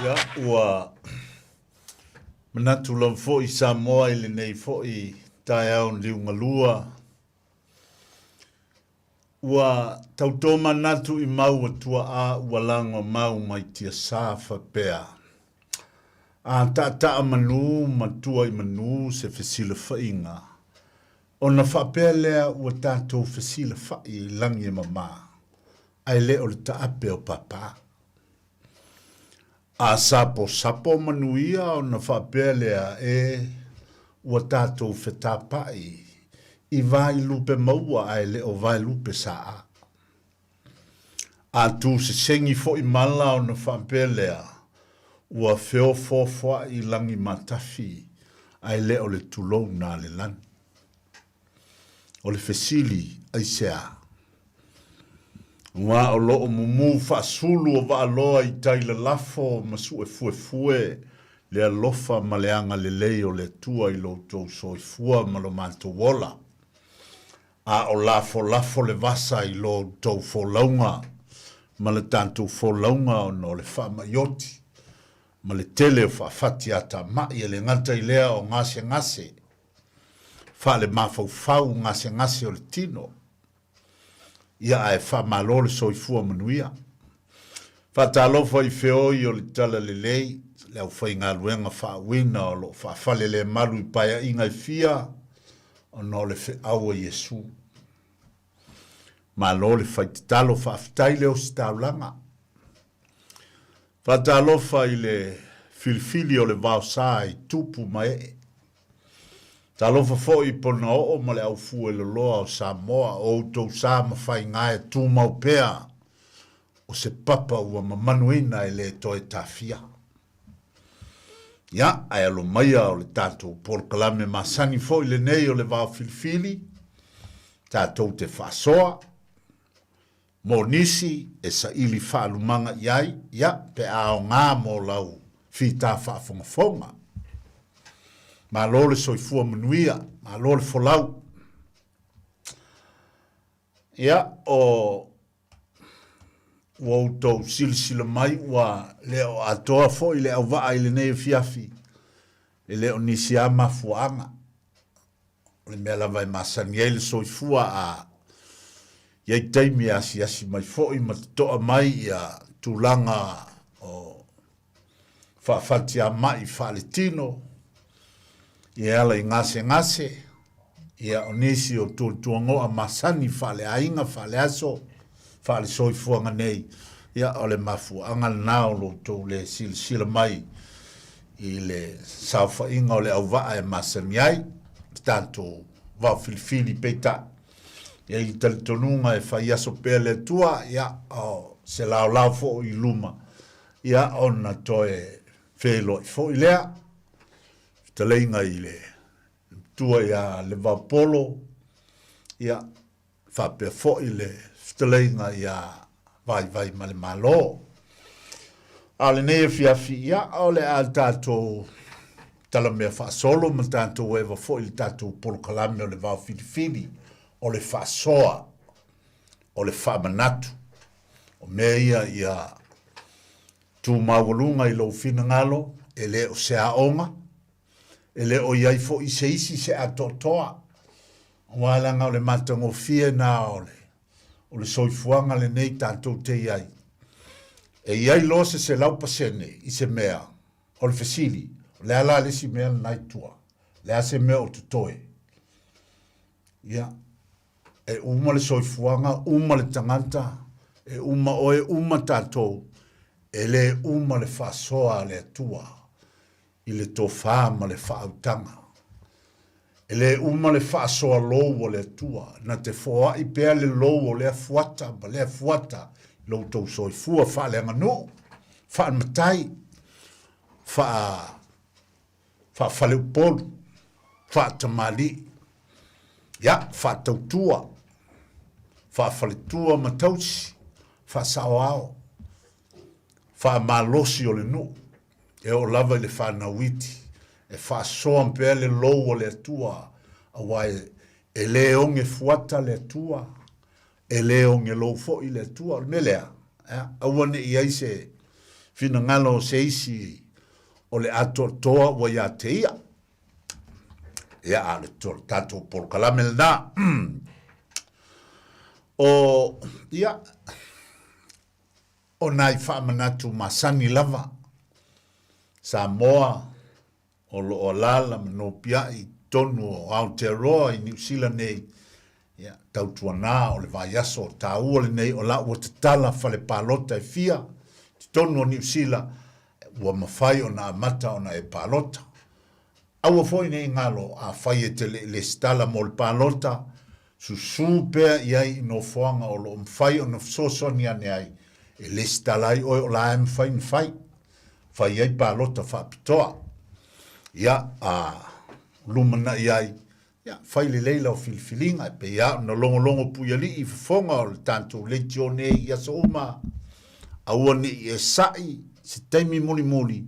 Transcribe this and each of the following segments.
Ia, ua manatu lava foi Samoa i lenei foi taeao liugalua. Ua tautō manatu i mau a tuaa ua lago mau mai tiasa faapea, A taataa manu ma tua i manu se fesilafaiga, ona faapea lea ua tatou fesilafai i lagi e mamā, ae le o le taape o pāpā. A saposapo manu ia ona faapea lea, e, ua tatou fetapaʻi i vaelupe maua ae le o vaelupe saa. A tuseseги foi mala ona faapea lea, ua feofoofoaʻi lagi matafi ae le o le tulouna a le lani. O le fesili, aisea? Aua o lo o mumu faasulu o Vaaloa i tai lalafo ma suefuefue le alofa ma le agalelei o le Atua i lo outou soifua ma lo matou ola, a o lafolafo le vasa i lo outou folauga ma le tatou folauga ona o le faamai oti ma le tele o faafatiatamai, e le gata i lea o gasegase faalemafaufau gasegase o le tino. Ia ae faamalo le soifua manuia. Faatalofa i feoi o le Talalelei, le aufaigaluega faauuina o lo o faafalelemalu i paeaiga e fia ona o le feau a Iesu. Malo le fai tatalo, faafetai le ositaulaga. Faatalofa i le filifili o le vaosa i tupu ma ee. Talofa foi i Ponaoo ma le aufueloloa o Samoa, o outou sa ma faiga e tumau pea, o se papa ua mamanuina e le toe tafia. Ia, ae alo maia o le tatou polokalame masani foi lenei o le Vaofilifili, tatou te faasoa, Mo nisi e saili faalumaga i ai, ia, pe a aoga mo lau fita faafogafoga. Malo le soifua manuia, malo le folau. Ia, o ua outou silasila mai ua le o atoa foi le auvaa i lenei afiafi, e le o nisi lava mafuaaga. O le mea lava e masani ai le soifua a i ai taimi e asiasi mai foi ma totoa mai ia tulaga o faafatiamai faaletino, ia e ala i gasegase, ia o nisi o tuatuagoa masani faaleaiga, faaleaso, faalesoifuaga nei, ia o le mafuaaga lena o lo outou le silasila mai i le saofaiga o le auvaa e masani ai le tatou vaofilifili. Peitai, e i ai le talitonuga e fai aso pea le Atua, ia, o se laolao foi i luma, ia, ona toe feiloai foi lea, fetalaiga i le matua ia Levaopolo, ia, faapea foi le fetalaiga ia Vaivaimalemalo. A o lenei afiafi, ia, o le a tatou talamea faasolo ma tatou eva foi le tatou polokalame o le vaofilifili, o le faasoa, o le faamanatu. O mea ia ia tu maualuga i lou finagalo, e le o se aoga, E le o i ai foi se isi se atoatoa, aua leaga o le matagofie na o le, o le soifuaga lenei tatou te i ai. E i ai loa se 100% i se mea, o le fesili, o le a la le isi mea lena i tua? O le a se mea o totoe? Ia, e uma le soifuaga, uma le tagata, e uma oe, uma tatou, e le uma le faasoa a le Atua i le tofa ma le faautaga. E le uma le faasoa lou o le Atua, na te foai pea le lou o lea fuata ma lea fuata i lo outou soifua faaleaganuu, faale-matai, faa, faafaleupolu, faatamalii, ia, faatautua, faafaletua ma tausi, faasaoao, faamalosi o le nuu. E oo lava i le fanau iti, e faasoa pea le lou o le Atua, aua e le oge fuata le Atua, e le oge lou foi le Atua. O le mea lea, aua ne i i ai se finagalo o se isi o le atoatoa ua ia te ia. Ia, a o le tatou polokalame lena. O, ia, o nai faamanatu masani lava, Samoa o lo o alaala ma nopiai i totonu o Aotearoa i Niu Sila nei, ia, tautuana o le vaiaso taua lenei o la ua tatala fale palota e fia i totonu o Niu Sila, ua mafai ona amata ona e palota. Aua foi ne i galo, afai e te le i lesitala mo le palota, susū pea i ai i nofoaga o lo o mafai ona fesoasoani ane ai e lesitala ai oe o la e mafai ona fai. Fai ai palota faapitoa. Ia, a lumanai ai, ia, fai lelei lau filifiliga, e pei lava ona logologo puialii i fofoga o le tatou leitio nei i aso uma, aua ne i e sa'i se taimi mulimuli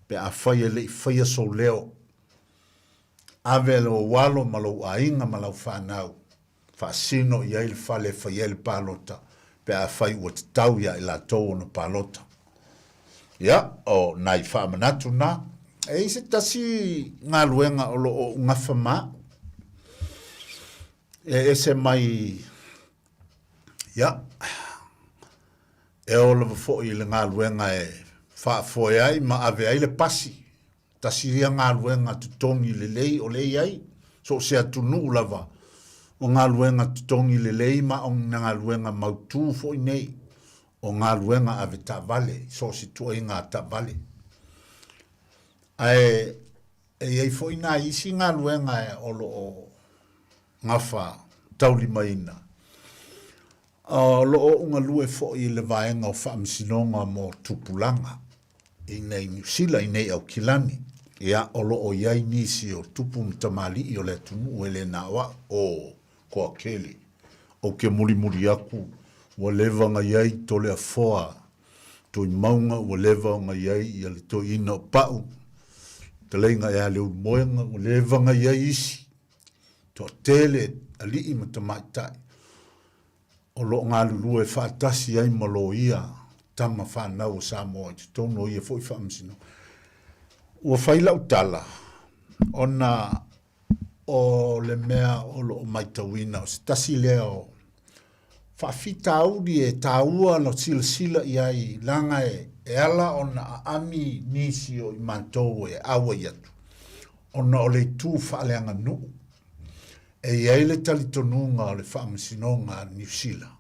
pe afai e le i faia sou leo. Ave lou alo ma lou aiga ma lau fanau, faasino i ai le fale e fai ai le palota pe afai ua tatau ia i latou ona palota. Ia, o nai faamanatu na. E i ai se tasi galuega o lo o ou gafa ma au, e ese mai, ia, e oo lava foi i le galuega e faafoe ai ma ave ai le pasi. Tasi ia galuega totogi lelei o lea e i ai, so o se atunuu lava o galuega totogi lelei ma o ni galuega mautu foi nei, o galuega ave taavale, so o se ituaiga taavale. Ae e i ai foi nai isi galuega o lo o gafa taulimaina, o lo o ou galue foi i le vaega o faamasinoga mo tupulaga i nei Niu Sila, i nei Aukilani. Ia, o lo o i ai nisi o tupu ma tamalii o le atunuu e le na o au, o Toatele. Ou te mulimuli atu, ua leva ona i ai Toleafoa Tuimauga, ua leva ona i ai ia le toeaina o Pau, fetalaiga ia Leulumoega, ua leva ona i ai isi. Toatele alii ma tamaitai o lo o galulue faatasi ai ma loia tama fanau o Samoa i totonu o ia foi faamasinoga. Ua fai lau tala ona o le mea o lo o matauina o se tasi lea o faafitauli e taua ona silasila i ai leaga e ala ona aami nisi o i matou e auai atu ona o le itu faaleaganuu. E i ai le talitonuga o le Faamasinoga a Niu Sila,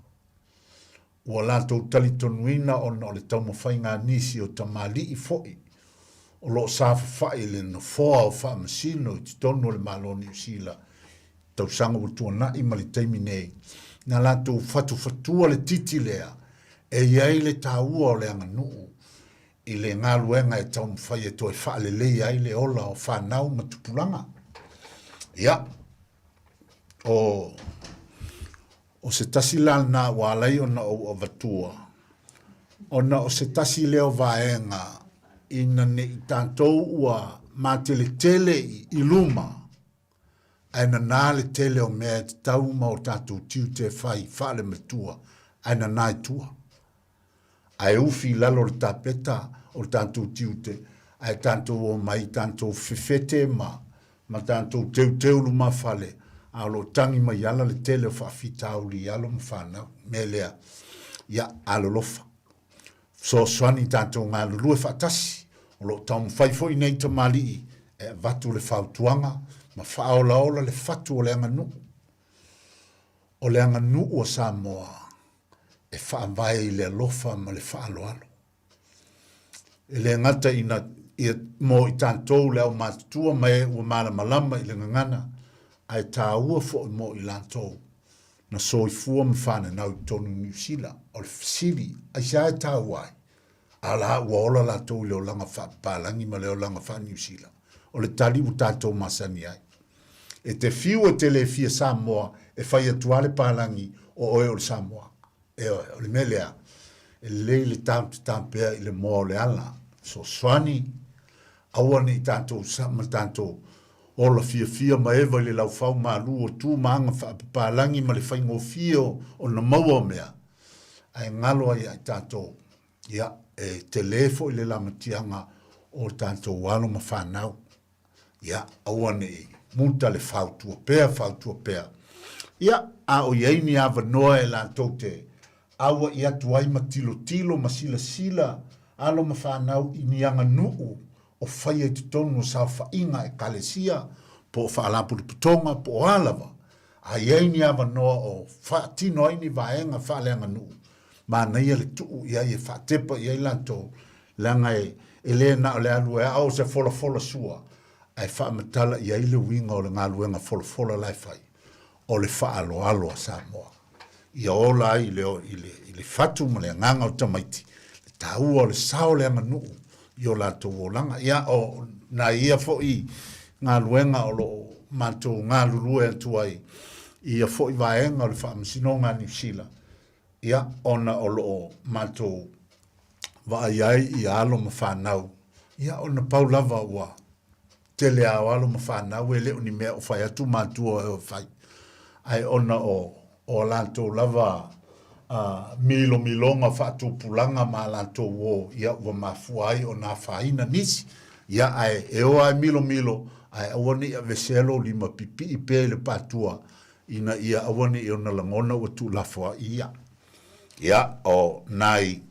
ua latou talitonuina ona o le taumafaiga a nisi o tamalii foi o lo o saofafai i le nofoa o Faamasino i totonu o le Malo o Niu Sila i tausaga ua tuanai ma le taimi nei, na latou fatufatua le titi lea e i ai le taua o le aganuu i le galuega e taumafai e toe faaleleia ai le ola o fanau ma tupulaga. Ia, o, o se tasi la lena ua ala ai ona ou avatua, ona o se tasi lea o vaega ina ne i tatou ua mateletele i luma, ae nana le tele o mea e tatau ma o tatou tiute e fai faalematua, ae nana i tua. Ae ufi i lalo o le tapeta o le tatou tiute, ae tatou omai tatou fefete ma ma tatou teuteu lumafale, a o lo o tagi mai ala le tele o faafitauli i alo ma fanau. Mea lea, ia, alolofa. Fesoasoani tatou galulue faatasi. O lo o taumafai foi nei tamalii e avatu le fautuaga ma faaolaola le fatu o le aganuu. O le aganuu a Samoa e faavae i le alofa ma le faaaloalo. E le gata ina ia mo i tatou le aumatutua ma e ua malamalama i le gagana, ae taua foi mo i latou na soifua ma fananau i totonu o Niu Sila. O le fesili, aisea e taua ai? A la ua ola latou i le olaga faapapalagi ma le olaga faa-Niu Sila? O le tali ua tatou masani ai. E te fiu e te le fia Samoa, e fai atu lava le palagi o oe o le Samoa. Ioe, o le mea lea, e lelei le tautata pea i le moa o le ala, fesoasoani, aua ne i tatou ma tatou ola fiafia ma eva i le laufau malu o tu ma aga faapapalagi ma le faigofie ona maua o mea, ae galo ai ia i tatou, ia. e tele foi le lamatiaga o tatou alo ma fanau. Ia, aua ne i muta le fautua pea, fautua pea. Ia, a o i ai ni avanoa e latou te aua'i atu ai ma tilotilo ma silasila alo ma fanau i ni aganuu o faia i totonu o saofaiga a Ekalesia po o faalapotopotoga po o a lava, a i ai ni avanoa o faatino ai ni vaega faaleaganuu, manaia le tuu i ai e faatepa i ai latou, leaga e le na o le alu e ao se folafola sua, ae faamatala i ai le uiga o le galuega folafola la e fai, o le faaaloalo a Samoa. Ia ola ai i le, i le, i le fatu ma le agaga o tamaiti, le taua o le sao o le aganuu i o latou olaga. Ia, o nai ia foi galuega o lo o matou galulue atu ai i ia foi vaega o le Faamasinoga a Niu Sila, ia, ona o lo o matou vaai ai i alo ma fanau, ia, ona pau lava ua tele lava o alo ma fanau e le o ni mea o fai atu matua e o e fai, ae ona o o a latou lava milomiloga faatupulaga ma a latou uo, ia ua mafua ai ona afaina nisi. Ia, ae e o lava e milomilo, ae aua ne i avesea lou lima pipii pea i le patua ina ia aua ne i ona lagona ua tuulafoai ia. Ia, o nai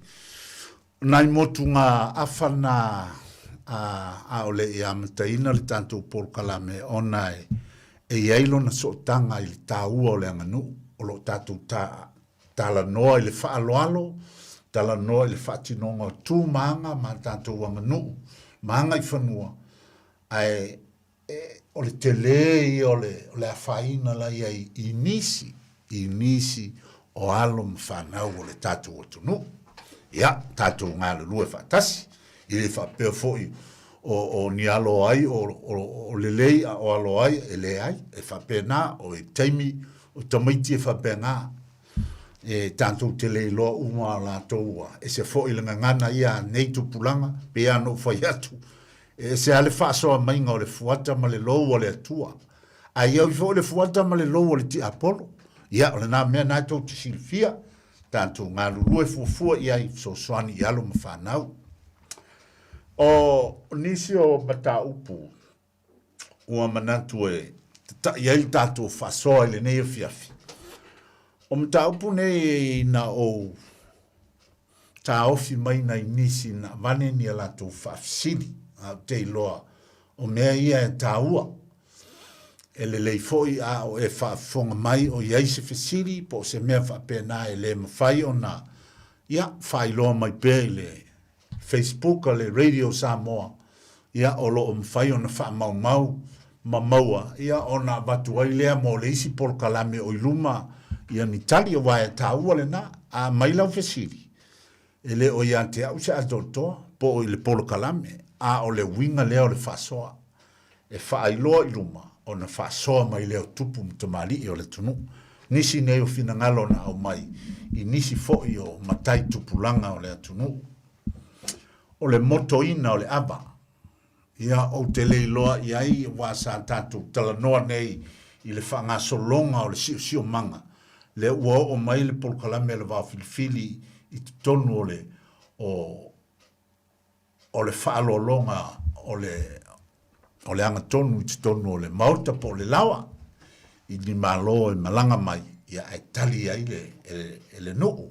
nai motuga afa na a a o le i amataina le tatou polokalame ona e e i ai lona sootaga i le taua o le aganuu o lo o tatou ta talanoa i le faaaloalo, talanoa i le faatinoga o tu ma aga ma tatou aganuu ma agaifanua, ae E, o le tele ia o le, o le afaina la i ai i nisi, i nisi o alo ma fanau o le tatou atunuu. Ia, tatou galulue faatasi, e le faapea foi o, o ni alo ai o, o, o lelei a o alo ai e leai, e faapena, o le taimi o tamaiti e faapena. E tatou te le iloa uma o latou ua ese foi le gagana ia a nei tupulaga, pei lava ona ou fai atu, E ese lava le faasoa maiga o le fuata ma le lou a le Atua, ae i ai foi le fuata ma le lou a le tiapolo. Ia, o lena mea na e tou te silafia, tatou galulue fuafua i ai, fesoasoani i alo ma fanau. O nisi o mataupu ua manatu e tata'i ai le tatou faasoa i lenei afiafi, o mataupu nei na ou taofi mai nai nisi na avane ni a latou faafesili, a ou te iloa o mea ia e taua. E lelei foi a o e faafofoga mai o i ai se fesili po o se mea faapena e le mafai ona, ia, faailoa mai pea i le Facebook a le Radio Samoa, ia, o lo o mafai ona faamaumau ma maua, ia, ona avatu ai lea mo le isi polokalame o i luma, ia ni tali, aua e taua lena. A aumai lau fesili, e le o ia te au se atoatoa po o i le polokalame, a o le uiga lea o le faasoa, e faailoa i luma ona faasoa mai lea o tupu ma tamalii o le atunuu. Nisi nei o finagalo na aumai i nisi foi o matai tupulaga o le atunuu. O le motoina o le ava, ia ou te le iloa i ai aua sa tatou talanoa nei i le faagasologa o le siosiomaga, lea ua oo mai le polokalame a le Vaofilifili i totonu o le o o le faaaloaloga o le o le agatonu i totonu o le Maota po o le laoa i ni malo e malaga mai, ia ae tali ai le, e, e le nuu.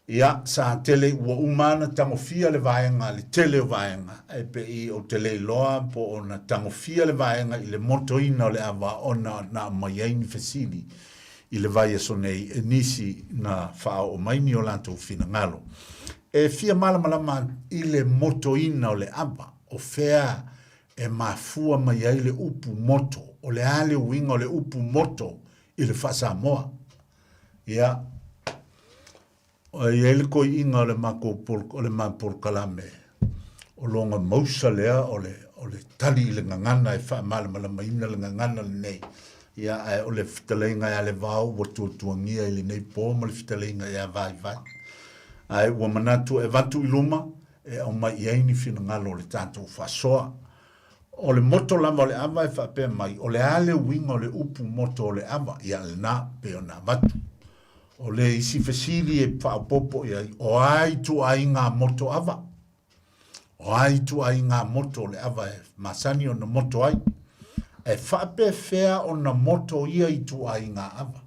Ia, sa tele ua uma ona tagofia le vaega, le tele o vaega, ae pei ou te le iloa po o na tagofia le vaega i le motoina o le ava ona na aumai ai ni fesili i le vaiaso nei e nisi na faaoo mai ni o latou finagalo. E fia malamalama i le motoina o le ava, o fea e mafua mai ai le upu moto, o le a le uiga o le upu moto i le faa-Samoa. Ia, e i ai le koiina o le makou o le ma polokalame, o lona mausa lea o le, o le tali i le gagana e faamalamalamaina le gagana lenei. Ia, ae o le fetalaiga ia Levao ua tuatuagia i lenei po ma le fetalaiga ia Vaivai. Ae ua manatu e avatu i luma e aumai i ai ni finagalo o le tatou faasoa. O le moto lava o le ava e faapea mai, o le a le uiga o le upu moto o le ava? Ia lena, pei ona avatu. O le isi fesili e faaopoopo i ai, o a ituaiga moto ava? O a ituaiga moto o le ava e masani ona moto ai? E faapefea ona moto ia ituaiga ava?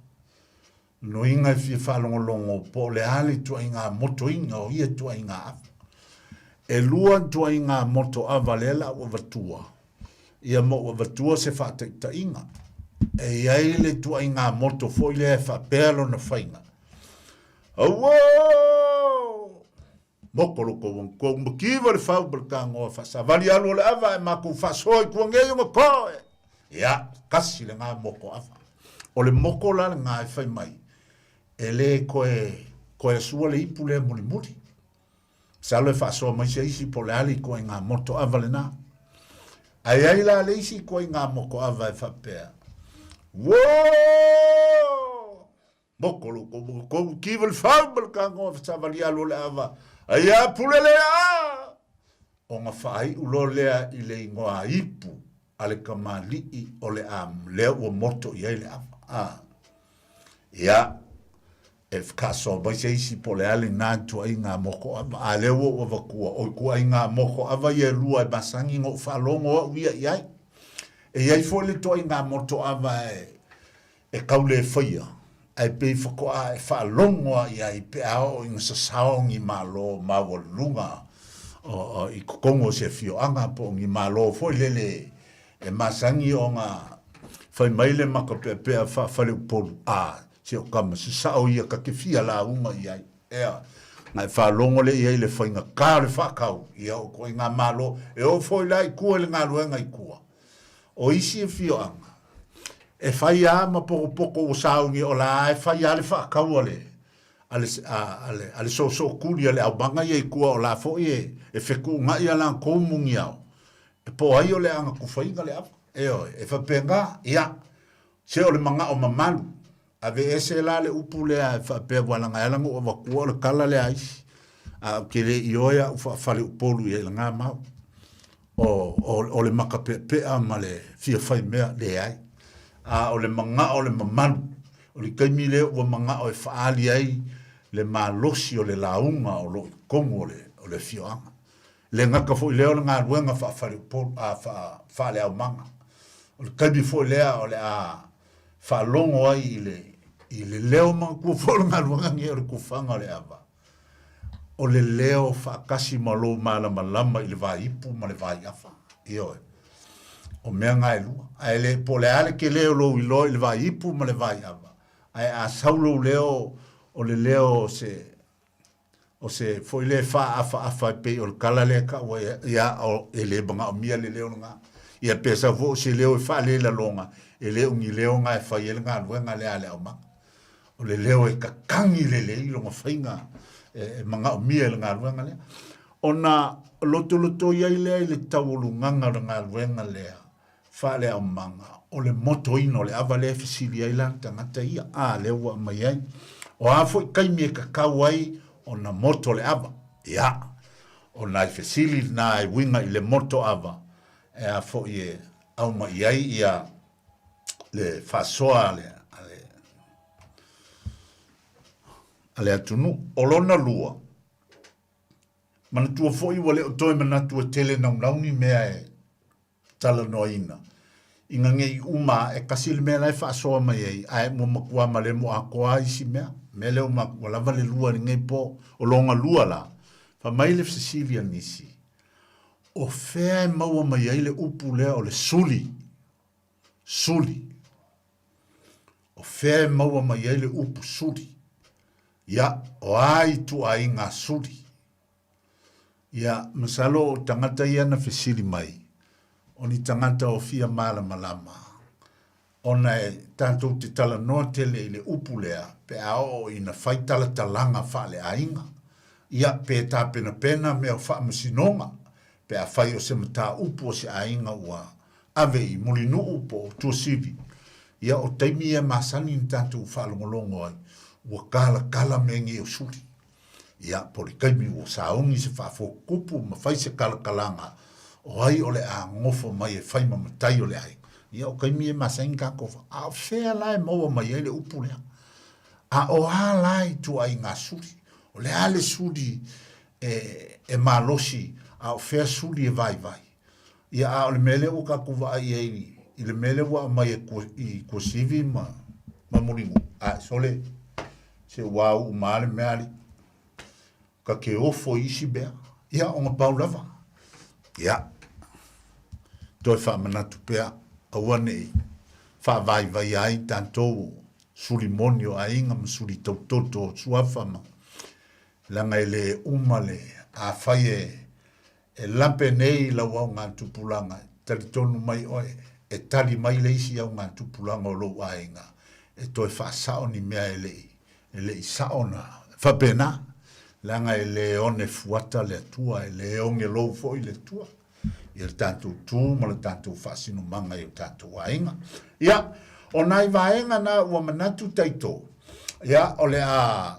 Nuiga e fia faalogologo po o le a le ituaiga motoina o ia ituaiga ava. E lua ituaiga moto ava lea la ua avatua, ia ma ua avatua se faataitaiga. E i ai le ituaiga moto foi lea e faapea lona faiga. Auo! Moko lo kou ang kou makiva le fau ma le tagoa faasavali alu o le ava e makou faasoa i tuangei o makoe. Ia, kasi le ngā moko ava. O le moko la le ngā e fai mai, e le koe, koe asua le ipu lea mulimuli. Masalo e faasoa mai se isi po o le a le ituaiga moto ava lena. Ae i ai la le isi ituaiga moko ava e faapea, Uo! Moko lo kou moko kou ki wal fau ma le kagoa fasavali alu o le ava. Ai a pule lea a! O nga faaiu lo lea i le ingoa ipu a le kamali'i o le a lea ua moto i ai le ava. A. Ia, e whakaasoa mai se isi po o le a lena ituaiga moko ava. A lea ua ou avatua, o ituaiga moko ava ia e lua e masani na ou faalogo au ia i ai. E i ai foi le ituaiga moto ava e, e kau le faia, ae pei faatoa e faalogo a i ai pe a oo ina sasao ni malo maualuluga i totonu o se afioaga po o ni malo foi lele e masani ona fai mai le makapeapea faa-faleupolu, A, se o tama sasao ia ta te fia lauga i ai. Ea, na e faalogo lea i ai le faigata o le faatau, ia o ituaiga malo, e oo foi la i tua i le galuega i tua. O isi afioaga, e fai lava ma potopoto ua sauni o la e fai lava le faatau a le, a le, a le, a le soosootuli a le aumaga ia i tua o la foi e, e fetuunai a latou muniao, e po o ai o le a tufaina le ava. Ioe, e faapena, ia, se o le manao mamalu, Aveese la le upu lea e faapea ua laga e ala ona ou avatua o le tala lea a isi, a ou te le ioe au faafaleupolu i ai i lena mau. O, o, o le makapeapea ma le fia fai mea, leai. A o le manao o le mamalu, o le taimi lea ua manao e faaali ai le malosi o le lauga o lo o i totonu o le, o le afioaga. Le gata foi lea o le galuega faafaleupolu, a, faa, faaleaumaga. O le taimi foi lea o le a faalogo ai i le, i le leo manatua foi o le galuega nei o le tufaga o le ava, o le leo faatasi ma lou malamalama i le vaiipu ma le vaiafa. Ioe. O mea na e lua. Ae le, po o le a le tele o lou iloa i le vaiipu ma le vaiava, ae a sau lou leo, o le leo o se, o se foi lea e faaafaafa e pei o le tala lea e tau ai, ia, o, e le manaomia le leo lena. Ia pe sau foi o se leo e faalelaloga, e le o ni leo na e fai ai le galuega lea a le aumaga. O le leo e tatagi lelei lona faiga e, e manaomia e le galuega lea. Ona lotolotoi ai lea i le taualugaga o le galuega lea, faaleaumaga, o le motoina o le ava lea e fesili ai la le tagata ia, a lea ua aumai ai. O a foi taimi e tatau ai ona moto le ava? Ia, o nai fesili na e uiga i le moto ava, e a foi e aumai ai ia le faasoa a le, a le, a le atunuu. O lona lua, manatua foi ua le o toe manatu e tele naunau ni mea e talanoaina ina ne i uma ae tasi le mea la e faasoa mai ai, ae ua matua malemo atoa lava isi mea. Mea lea ua ua lava le lua i lenei po. O lona lua la, fai mai le fesili a nisi, o fea e maua mai ai le upu lea o le suli? Suli. O fea e maua mai ai le upu suli? Ia, o a ituaiga suli? Ia, masalo o tagata ia na fesili mai, o ni tagata o fia malamalama, ona e tatou te talanoa tele i le upu lea pe a oo ina fai talatalaga faaleaiga, ia, pe tapenapena mea o faamasinoga, pe afai o se mataupu o se aiga ua ave i Mulinuu po o Tuasivi, ia, o taimi ia e masani ona tatou faalogologo ai, ua talatala mea nei o suli. Ia, po o le taimi ua sauni se faafotutupu ma fai se talatalaga o ai o le a nofo mai e fai ma matai o le aiga, ia o taimi ia e masani tatou fa, a o fea la e maua mai ai le upu lea? A o a la ituaiga suli? O le a le suli e, e malosi, a o fea suli e vaivai? Ia, a o le mea lea ua tatou vaai ai i le mea lea ua aumai e i Tuasivi ma, ma Mulinuu, a sole, se ua au uma lava le mea alii. Ta te ofo i isi mea. Ia, ona pau lava. Ia, toe faamanatu pea, aua ne i faavaivaia ai tatou suli moni o aiga ma suli tautoto o suafa ma leaga e le uma le afai e e lape nei lau augatupulaga, e talitonu mai oe, e tali mai le isi augatupulaga o lou aiga e toe faasao ni mea e le i e le i sao na faapena, leaga e le one fuata le Atua, e le oge lou foi le Atua i le tatou tu ma le tatou faasinomaga i o tatou aiga. Ia, o nai vaega na ua manatu Taito, ia, o le a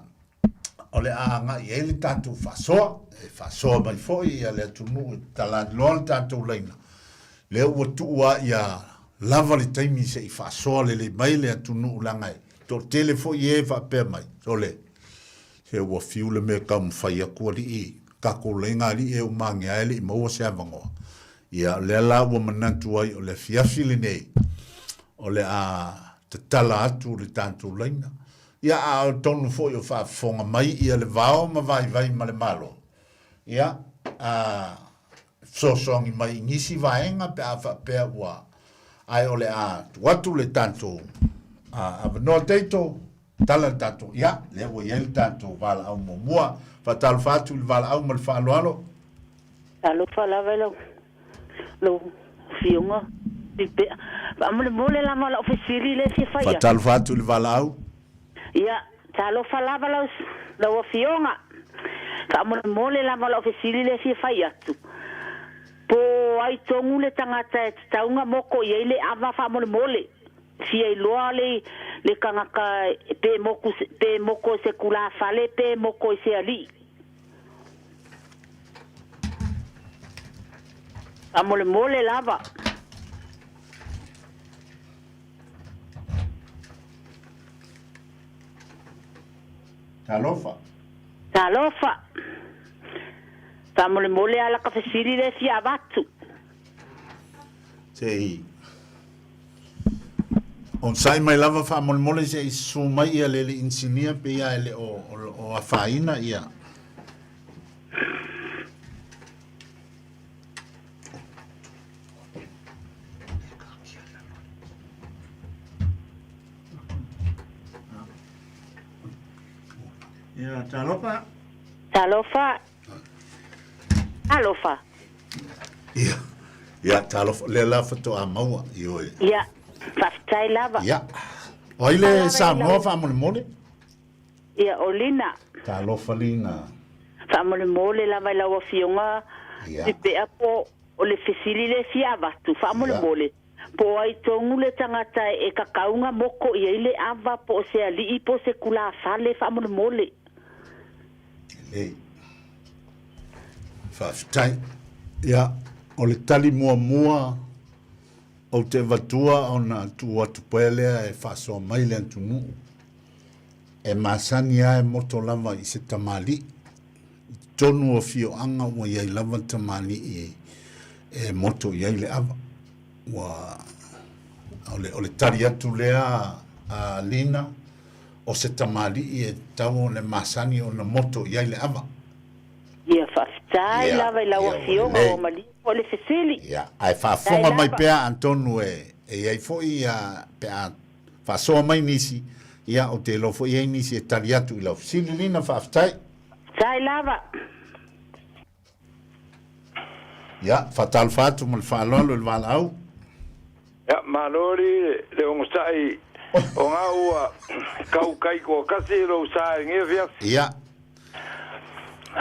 o le a agai i ai le tatou faasoa, e faasoa mai foi ia le atunuu e tatala loa le tatou laina, lea ua tuu lava ia lava le taimi se i faasoa lelei mai le atunuu leaga e toatele foi e faapea mai, sole, se ua fiu le mea e taumafai atu alii, tatou laina alii e uma ane lava e le i maua se avanoa. Ia, o lea la ua manatu ai o le afiafi lenei, o le a tatala atu le tatou laina. Ia, a o tonu foi o faafofoga mai ia le vao ma vaivai ma le Malo, ia, a fesoasoani mai i nisi vaega pe a faapea ua, ae o le a tuu atu le tatou avanoa Taito, tala le tatou, ia, lea ua i ai le tatou valaau muamua. Faatalofa atu i le valaau ma le faaaloalo. Talofa lava i lau lau Afioga Pea. Faamolemole lava lau fesili lea e fia fai atu. Faatalofa atu i le valaau. Ia, talofa lava lau lau Afioga. Faamolemole lava lau fesili lea e fia fai atu. Po o ai tonu le tagata e tatau ona moko i ai le ava faamolemole? Fia iloa le le tagata pe moku pe moko i se tulafale pe moko i se alii. Faamolemole lava. Talofa. Talofa. Faamolemole a laka fesili lea e fia avatu. Se i onosai mai lava faamolemole se i susu mai ia le alii inisinia pei lava e le o, o, o afaina ia. Ia, talofa. Talofa. Talofa. Ia, ia, talofa. Lea la faatoa maua, ioe. Ia, faafetai lava. Ia. O ai le Samoa faamolemole? Ia, o Lina. Talofa Lina. Faamolemole lava i lau Afioga Ia. Pipea po o le fesili lea e fia avatu, faamolemole, po o ai tonu le tagata e kakauga moko i ai le ava po o se alii po o se tulafale, faamolemole. Lelei. Faafetai. Ia, o le tali muamua ou te avatua ona tuu atu pea lea e faasoa mai le atunuu. E masani lava e moto lava i se tamalii. I totonu o afioaga ua i ai lava tamalii e moto i ai le ava. Ua, o le, o le tali atu lea a Lina, o se tamalii e tatau ona masani ona moto i ai le ava. Ia, faafetai Ia, lava i lau ia, ua afioga lelei. ua malie foi le fesili. Ia, ae Faafetai faafofoga mai lava. pea atonu e, e i ai foi ia, pe a faasoa mai nisi, ia, ou te iloa foi e i ai nisi e tali atu i lau fesili. Lina, faafetai. Faafetai lava. Ia, faatalofa atu ma le faaaloalo i le valaau. Ia, malo alii le onosai o ga ua kau kai toatasi lou sa i lenei afiafi. Ia,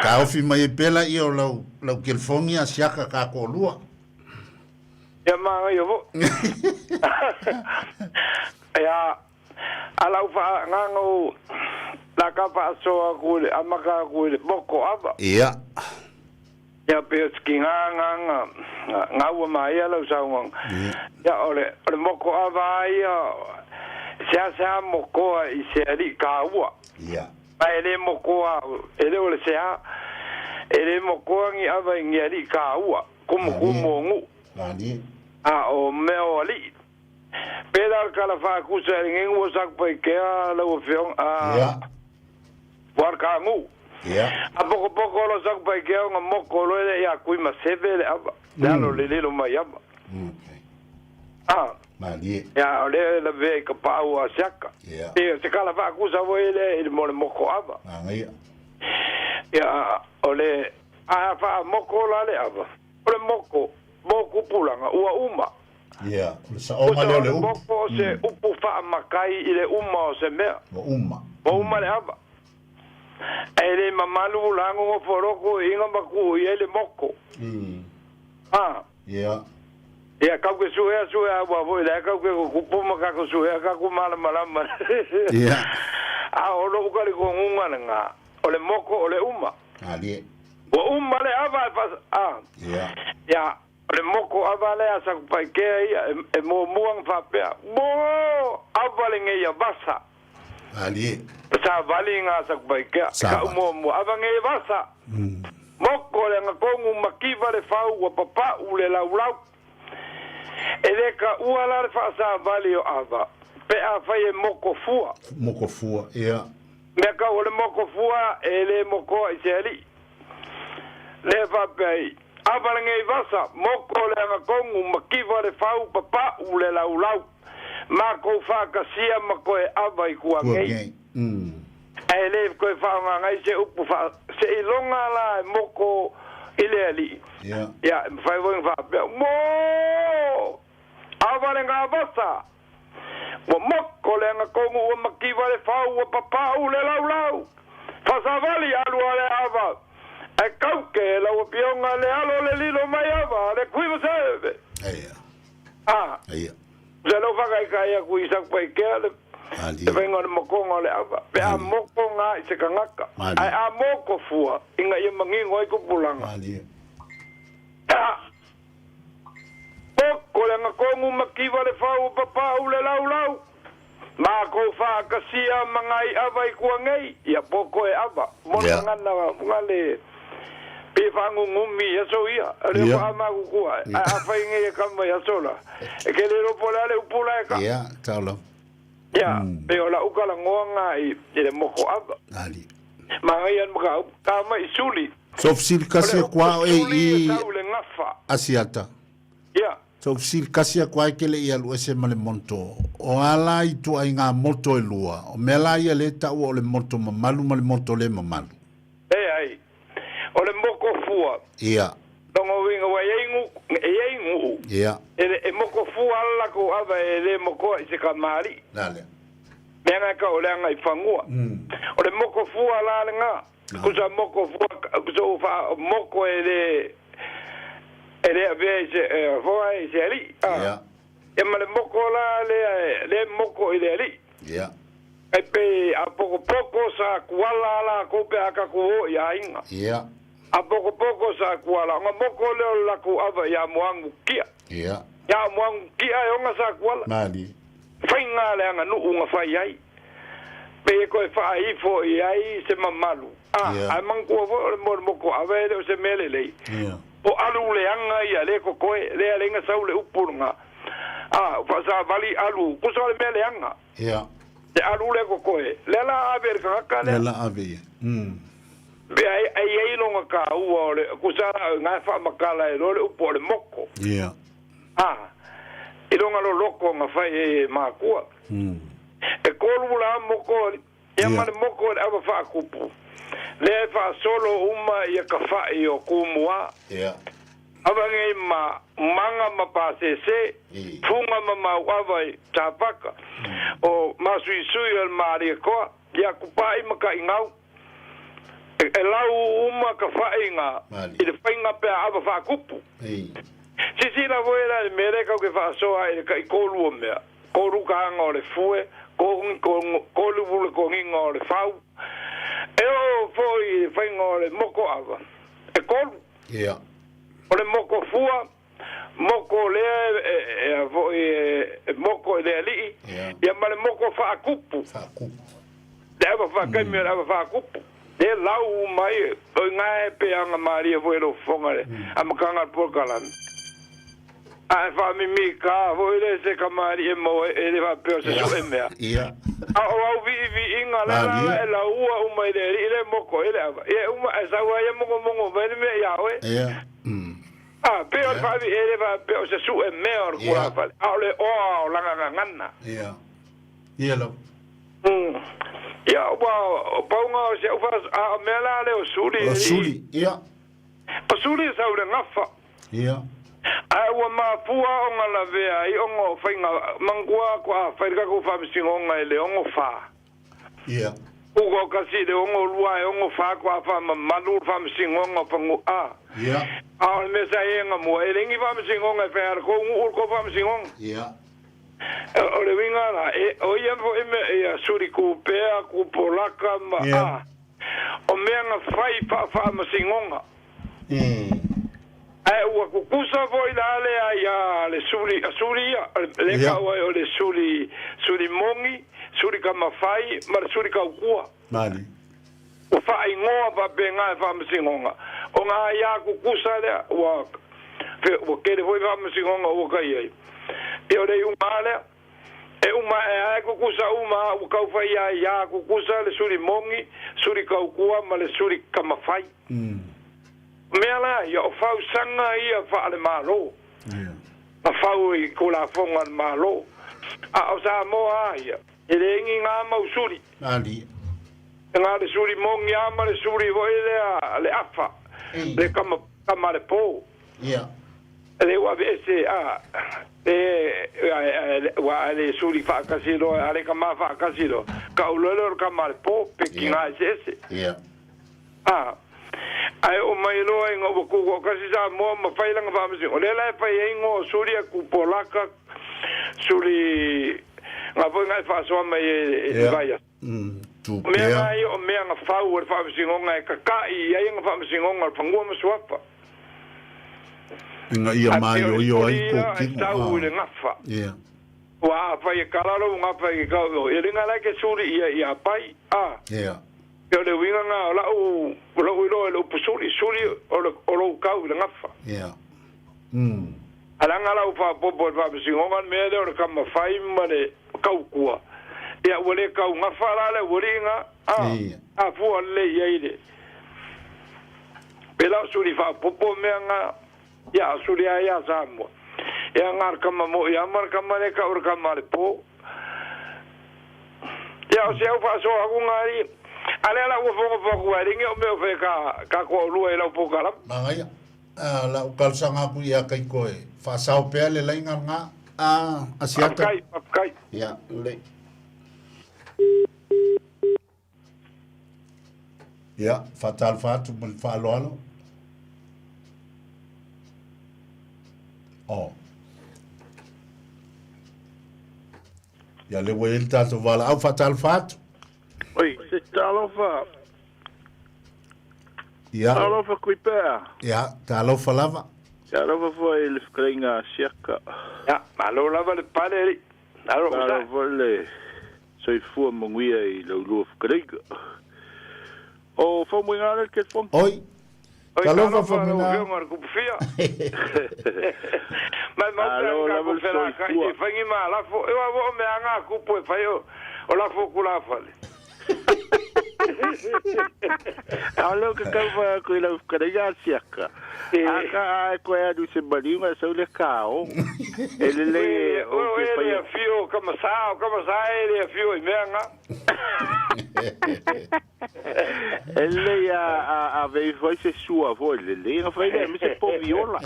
taofi mai ai pea laia o lau, lau telefoni a siaka ta toalua. Ia, manaia foi. Ia, a lau faaagaga o la ka faasoa atu i le amata atu i le poto ava. Ia. Ia pe o siki nga nga nga nga ua maea lau saunoaga. Ia. Ia o le o le moto ava a ia Sea mokoa i se ali ka ua. Ma e le mokoa, e le o le sea, e le mokoa ngi ava i ngi ali ka ua. Kumu kumu o ngu. A o mea o ali. Pera kala whaakusa e ngengu o saku pai kea lau whiong a warka ngu. A poko poko lo saku pai kea o ngā moko lo ele ia kui ma seve le ava. Le alo le lelo mai ava. Ah. Ia o le la ve ka pau a siaka. E se kala whaakusa wo ele i mo le moko ava. Ia o le a wha moko la le ava. O le moko, moko pulanga, ua uma. Ia, o le saoga lea o le upu. Moko o se upu faamakai i le uma o se mea. Ua uma. Ua uma le ava. E le mamalu ulago goforoko i iga ma ku'u i ai le moko. A. Ia kau ke suea suea ua foi le kau ke kupu ma kako suea kako malamalama. A o lou kalikoguga lagā o le moko o le uma. Ua uma le ava e fa a. Ia o le moko ava lea a sakupaikea ia e muamua faapea mo ava legei vasa. Savali ga sakupaikea ka'u muamua ava gei vasa. Moko le agakogu makiva le fau ua papa'u le laulau. E lē ka'ua la le fa'asavali o ava pe a fai e moko fua. Moko fua, ia. Mea kau o le moko fua e lē mokoa i se ali'i. Lē faapea ai ava legei vasa moko le agakogu makiva le fau papa'u le laulau. Makou fa'akasia ma koe ava i kuagei. Ae lē koe fa'aogagai se upu fa se iloga la e moko i le ali'i. Ia e mafai foiga fa'apea mo ava le gavasa ua moko le agakogu ua makiva le fau ua papa'u le laulau. Fasavali alua le ava ae kauke lau apioga le alo le lilo mai ava le kuimaseve. A. Se lau fakaikaia aku i sakupaikea le le faiga o le mokoga o le ava pe a moko gā i se kagaka ae a moko fua ina ia magigo ai kupulaga. Moko le agakogu makiva le fau papa'u le laulau. Makou fa'akasia magai ava i kuagei ia poko e ava mo le gagana gale pe fa'agugumi i aso ia le fa'amakukua ae afai e kama i aso la e ke le lopo le ale upula e ka. Ia, taulo. Ia, pe o la uka lagoa i le moko ava. Magaia maka ka mai suli. So fesili kasi kwa e i le gafa. Asiata. Ia. So fesili kasi kwa e kele i alu ese ma le monto. O ala i tua i ngā moto e lua. O mea la ia le taua o le moto mamalu ma le moto le mamalu. E ai. O le moko fua. Ia. Longo winga wa e e ngu. Ia. E moko fua ala ko ava e le moko i se kamari. Nale. Mea ngā ka o le anga i whangua. O le moko fua la le ngā. Kusa moko fua, kusa o wha moko e le avea i se foa i se ali. Ia. E ma le moko la le moko i le ali. Ia. E pe a poko poko sa kuala la ko pe a kaku o i ainga. Ia. A poko poko sa kuala. Nga moko leo la ku ava ia moangu kia. Ia. Ia moangu kia e onga sa kuala. Mali. Whainga le anga nuu nga whai ai. Pe e koe whaifo i ai se mamalu. A mangkua fo o le mo moko ave le o se mele lei. O alu le anga ia le kokoe le ale nga sau le upurunga. A whasa vali alu kusa le mele anga. Ia. Te alu le kokoe. Le la ave le kakaka le. Le la ave ia. Pe ai ai longa ka ua o le kusa ngā whamakala e lo le upu o le moko. Ia. A. I longa lo loko nga whai e mākua. E kolu la moko, ia ma le moko le awa whaakupu. Le e whaasolo uma ia ka whai o kumua. Ia. Awa ngei ma manga ma pāsese, funga ma mau awa i tāpaka. O masuisui o le maaria koa, ia kupai ma ka ingau. E lau uma ka whai ngā, i le whainga pea awa whaakupu. Sisi la voe la le mere kau ke whaasoa i le kai kolu o mea. Kolu ka anga o le fue, kolu vule konginga o le fau. E o foi i le whainga o le moko ava. E kolu. Ia. O le moko fua, Moko lea e fo'i e moko i le ali'i. Ia ma le moko fa'akupu. Le ava fa'akaimi o le ava fa'akupu. Le lau uma ai o i gae pe aga malia fo'i lou fofoga le amataga o le polokalame. Ae fa'amimikā fo'i le se kamali'i e maua e le fa'apea o se su'e mea. A o au vi'ivi'iga la la e laua uma i le ali'i le moko ai le ava. Ia e uma ae sau ai ia mogomogo mai le mea iā oe. A pe o le fa'avi e le fa'apea o se su'e mea o le tulafale, a o le oa o laga gagana. Ia lau. Ia ua o pauga o si au fa a o mea la le o suli. O suli, ia. O suli e sau le gafa. Ia. Ae ua mafua ona lavea ai ona o faiga manatua ko a fai le tatou faamasinoga i le 64. Ia. Uka o kasi i le 62 e 64 ko a faamamalu le faamasinoga o fanua a. Ia. A o le mea sa i ai gamua, e le ni faamasinoga e fai a le tou nuu le tou faamasinoga. Ia. O le uiga la, e, o ia fo'i mea ia suli kupea, kupolaka ma a. O mea na fai faafaamasinoga. Ae ua kukusa fo'i la lea ia le suli, suli ia, le kau ai o le suli, suli mogi, suli kamafai ma le suli kaukua. Mali. Ua fa'aigoa fa'apegā e faamasinoga o gā iā kukusa lea, ua, ua tele foi faamasinoga ua kai ai. Ia o le iuga lea, e uma ae a e kukusa uma a ua tau fai ai iā kukusa le suli mogi, suli kaukua ma le suli kamafai. Mea la ia, o fausaga ia faalemalo. Ma fau i Tulafono a le Malo. A o Samoa a ia, e le igi gā mau suli. E gā le suli mogi a ma le suli foi lea le afa, le kama, kama le pō. E le ua aveese a, e, ua a le suli fa'atasi loa, a le kamā fa'atasi loa, ka'u loa lea o le kama le pō, pe kigā eseese. A, ae oo mai loa ina ua tuto'atasi Samoa ma fai lana faamasinoga, o lea la e fai ai igoa o suli a Tupolaka, suli ga foi na e faasoa mai ai i le vaiaso. O mea na ia o mea na fau e le faamasinoga e kaka'i i ai ana faamasinoga o le fanua ma suafa. Ina ia Ae pei o le maioio ai suli kou ia e kino. sau i le gafa. Ua afai e kala lou gafa i ke kau, ia liga la e ke suli ia ia pai, a. Ia o le uiga na o la'u, o lo'u iloa i le upu suli, suli o le, o lou kau i le gafa. A leaga lau faapopo i le faamasinoga le mea lea o le kamafai ma le kaukua, ia ua le kau gafa la le aualii na, a, a fua lelei i ai le, pela o suli faapopo mea na, ia o suli lava ia a Samoa. Ia na le kama mo'i lava ma le kama lea e kau o le kama a le po. Ia o se au faasoa atu na alii, a lea la ua fogafoga atu ai le o mea o fai ka, ka toalua i lau polokalame. Manaia. Lau talosaga atu ia Kaiko e faasao pea le laina lena a Asiata. Faafetai, faafetai. Ia, lelei. Ia, faatalofa atu ma le faaaloalo. Oh. Ia, lea ua i ai le tatou valaau, faatalofa atu. Oi, se talofa. Ia. Talofa Kuipea. Ia, talofa lava. Talofa foi i le fetalaiga a Siaka. Ia, malo lava le pale alii. Malo Malo onosai. foi le soifua manuia i lau lua fetalaiga. O Faumuina lea le telefoni. Oi. Oi, Talofa talofa lau Faumuina. Afioga i le Tupufia. Maimau pe Malo ana lava tatou le felaka'i soifua. e fai ni malafo. E ua o mea aga a tupu e fai o, o lafo o tulafale. A o lea ou te tau fai atu i lau fetalaiga a Siaka, a ka a e toe alu i se maliu ona e sau lea kao. E lelei e Oi, ou oi, te e le faia. afio o Kamasā, o Kamasā e le afio i mea ga. E lelei a, a, ave ifo ai se sua foi lelei ona fai lea aemaise povi ola.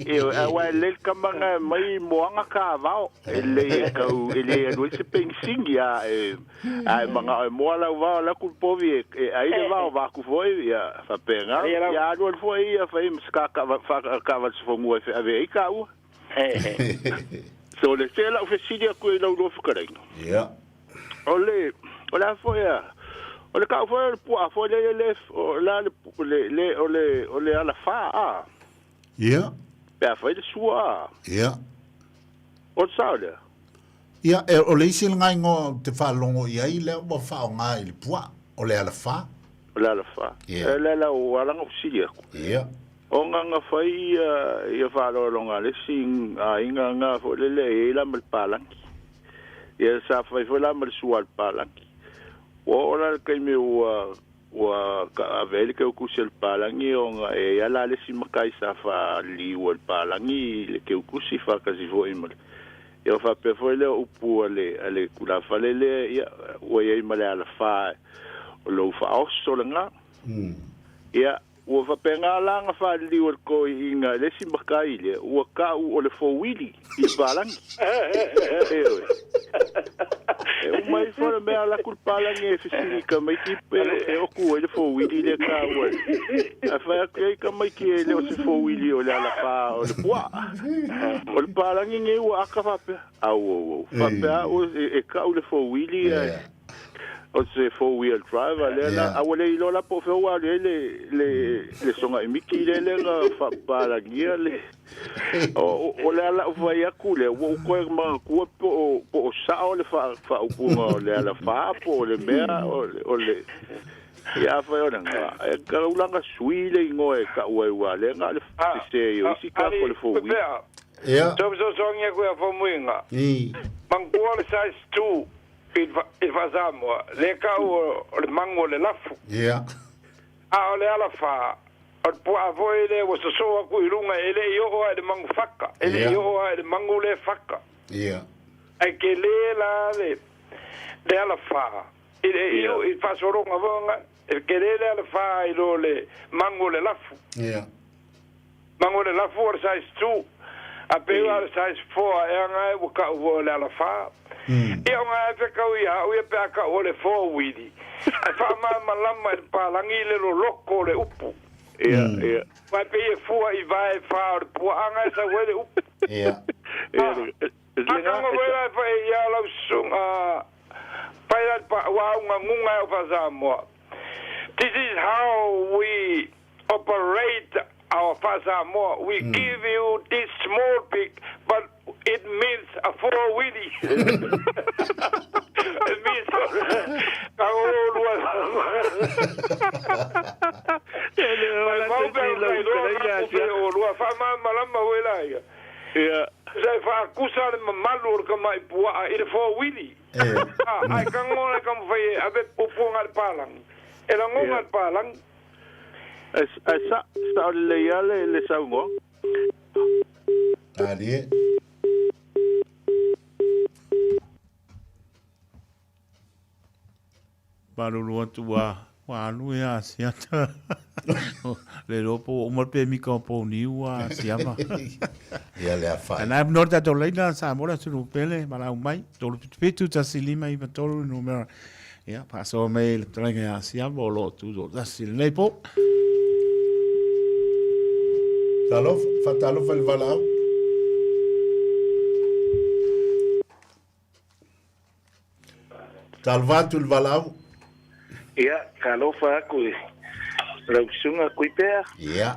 Ioe, aua e lelei le tama lena e aumai i moaga kavao. E lelei e tau, e le alu ai se penisini a e, a e manao e moa lau vao, alu atu le povi e, e ai le vao vaeatu foi, ia faapena. Ia alu alu foi ia fai ma se kaavale sofonua e feave ai taua. So le se lau fesili atu i lau lua fetalaiga. Ia. O le, o le a foi a, o le kau foi o le puaa foi le, le, o le a le, le, le, o le, o le alafā a. Ia. Pe a fai le sua. Ia. O le sao lea. Ia, e, o le isi le ngaigoa ou te faalogo i ai lea ua faaaoga i le puaa, o le alafā. O le alafā. Ia. E le la ua ala ona fesili atu. Ia. O nga fai ia ia faaaloaloga a le isi aiga nga foi lele e i ai la ma le palagi. Ia sa fai foi la ma le sua a le palagi. Ua oo la le taimi ua ua ave ai le keukusi a le palagi ona e i ai la le isi matai sa faaliliu e le palagi i le keukusi faatasi foi ma le ia o faapea foi lea o upu a le a le tulafale lea ia ua i ai ma le alafā o lou faaoso lena. Ia Ua faapena la ona faaliliu e le toeaina i le isi matai lea, ua tau o le fouili i le palagi. Ioe. E uma ifo le mea, alu atu le palagi e fesili i tamaiti pe e oku ai le fouili lea e taua ai. Ae fai atu i ai tamaiti e le o se fouili o le alafā o le puaa. O le palagi nei ua aka faapea, Au, au, au. Faapea au e tau le fouili ae o se four wheel drive lea la a ua le iloa la po o fea ua alu i ai le le le sogaimiti lea lea na faapapalagia le o o le ala ou fai atu lea ua ou toe manatua po o po o sao le faaupuga o le alafā po o le mea o le o le ia afai o lena e tatau la ona sui le igoa e tau ai aua lea na o le sese ai o isi tagata o le four wheel. Ia. Sososogi aku ia Faumuiga. Manatua le size 2 i le faa-Samoa, lea tau o le magu o le lafu. Ia. A o le alafā, o le puaa foi lea ua sosoo atu i luga e le i oo lava i le magu faka, e le i oo lava i le magu lea faka. Ia. Ae tele la le le alafā i le i i le faasologa foi ona e tele le alafā i lo le magu o le lafu. Ia. Magu o le lafu o le size 2, a pei o le size 4 ea na ua tau foi o le alafā. Ia ona e fekau ia au ia pe a tau o le four wheelie. Ae faamalamalama e le palagi le loloko o le upu. Ia, ia. Aua e pei e fua i vae fa o le puaaga e sau ai le upu. Ia. Ia, le, le, A kanga koe la e whai ia lau susunga pai la pa ua unga ngunga e o Samoa. This is how we operate our Samoa. We give you this small pig, but it means a four wheelie. It means ka lua. Le Mai mau pe au kai loa ka kupe o lua whaamalamalama hoi la ia. Ia. Sa e faakusa le mamalu o le tama'i pua'a i le fouili. A, ae kagona e taumafai e ave puapuaga i le palagi. E lagona le palagi. Ae sa, sao lelei lava le, le saunoaga. Malie. Malulu atu ua ua alu e Asiata. Le iloa po ua uma le pemika o Pouniu ua Asiama. Ia le afai. Ana no le tatou laina Samoa le atunuu pele malau mai 377 15 93 le numera. Ia faasoa mai le fetalaiga ia Asiama o lo o tutoatasi i lenei po. Talofa, faatalofa i le valaau. Talofa atu i le valaau. Ia, talofa atu i lau susuga Kuipea. Ia.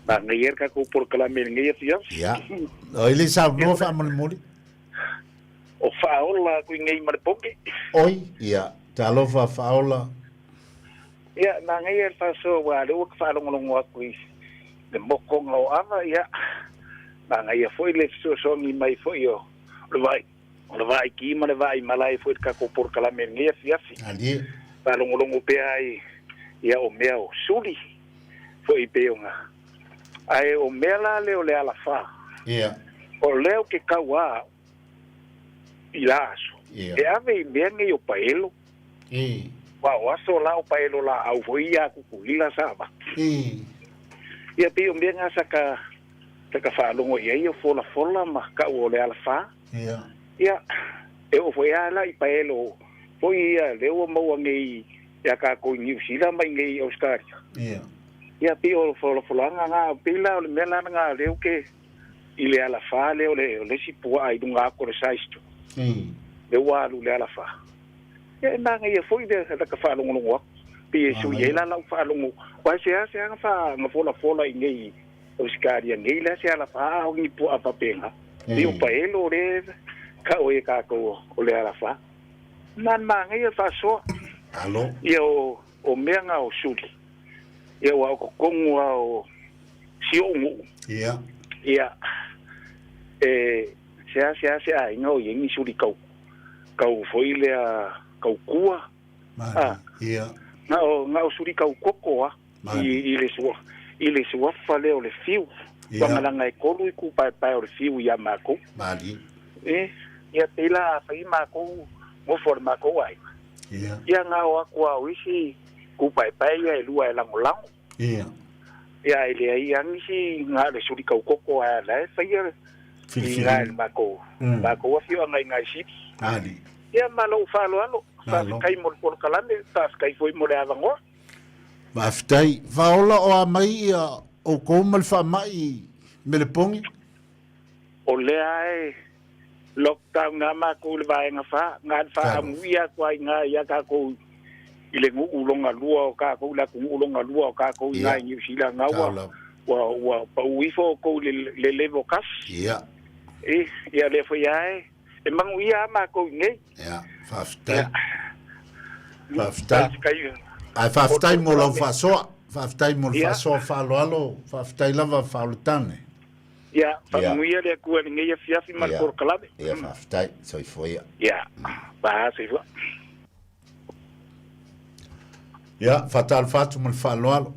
Manaia le tatou polokalame i lenei afiafi. Ia. O i le saunoa faamolemole. O Faaola atu i nei ma le poke. Oi, ia. Talofa Faaola. Ia, manaia le faasoa aua o lea ua faalogologo atu i le mokoga o Ava, ia, manaia foi le fesoasoani mai foi o le vaai, o le vaai ki ma le vaai malae foi i le tatou polokalame i lenei afiafi. Alie. Faalogologo pea ai, ia, o mea o suli foi pei ona, ae o mea la lea o le alafā. Ia. O lea ou te tau a i la aso, Ia. e ave i mea nei o paelo. E. Aua o aso la o paelo laau foi ia a Kukulila sa avatu. E. Ia pei o mea na sa ka sa ka faalogo i ai o folafola ma kau o le alafā. Ia. Ia, e oo foi lava la i paelo foi ia lea ua maua nei ia kākou i Niu Sila ma i nei i Ausetalia. Ia. Ia pei o folafolaga na, pei la o le mea la lena lea ou te i le alafā lea o le o le isi puaa i luga atu o le size 2. Lea ua alu i le alafā. Ia e manaia foi le lata faalogologo atu. Pei e sui ai la lau faalogo, aua e seasea na faa na folafola i nei Ausetalia nei la se alafā a o ni puaa faapena. Pei o paelo o lea e tau ai e tatou o le alafā. Na le manaia le faasoa. Alo. Ia o mea na o suli. Ia ua o totonu lava o si ou nuu. Ia. Ia e seasea se aiga o i ai ni suli kau kau foi lea kau kua. Mali. Ia. Na o na o suli kau koko a i i le sua i le suafa lea o le fiu. Ia. Lagalaga e tolu i kupaepae o le fiu ia makou. Mali. E, ia pei la a fai makou nofo a le makou aiga. Ia. Ia na o atu a o isi kupaepae ia e lua e lagolago. Ia. Ia e leai a nisi na o le suli taukoko a la e faia i Filifiliga. ina i le makou makou afioaga i Naisili. Mali. Ia ma lou faaaloalo, Malo. faafetai mo le polokalame, faafetai foi mo le avanoa. Faafetai. Faaola o a mai ia oukou ma le faamai i Melepogi? O lea e lockdown lava matou i le vaega fa, na le faaamuia atu lava i ina ia tatou i le nuu lona lua o tatou, le atunuu lona lua o tatou i ina i Niu Sila, na ua ua ua pau ifo outou i le level tasi. Ia. Ia lea foi lava e E manuia lava matou i inei. Ia, faafetai. Faafetai. Faafetai. Ae faafetai mo lau faasoa. Faafetai mo le Ia. faasoa faaaloalo. Faafetai lava Faaolatane. Ia, faamanuia le Atua i lenei afiafi ma le polokalame. Ia, faafetai. Soifua ia. Ia, pa soifua. Ia, faatalofa atu ma le faaaloalo.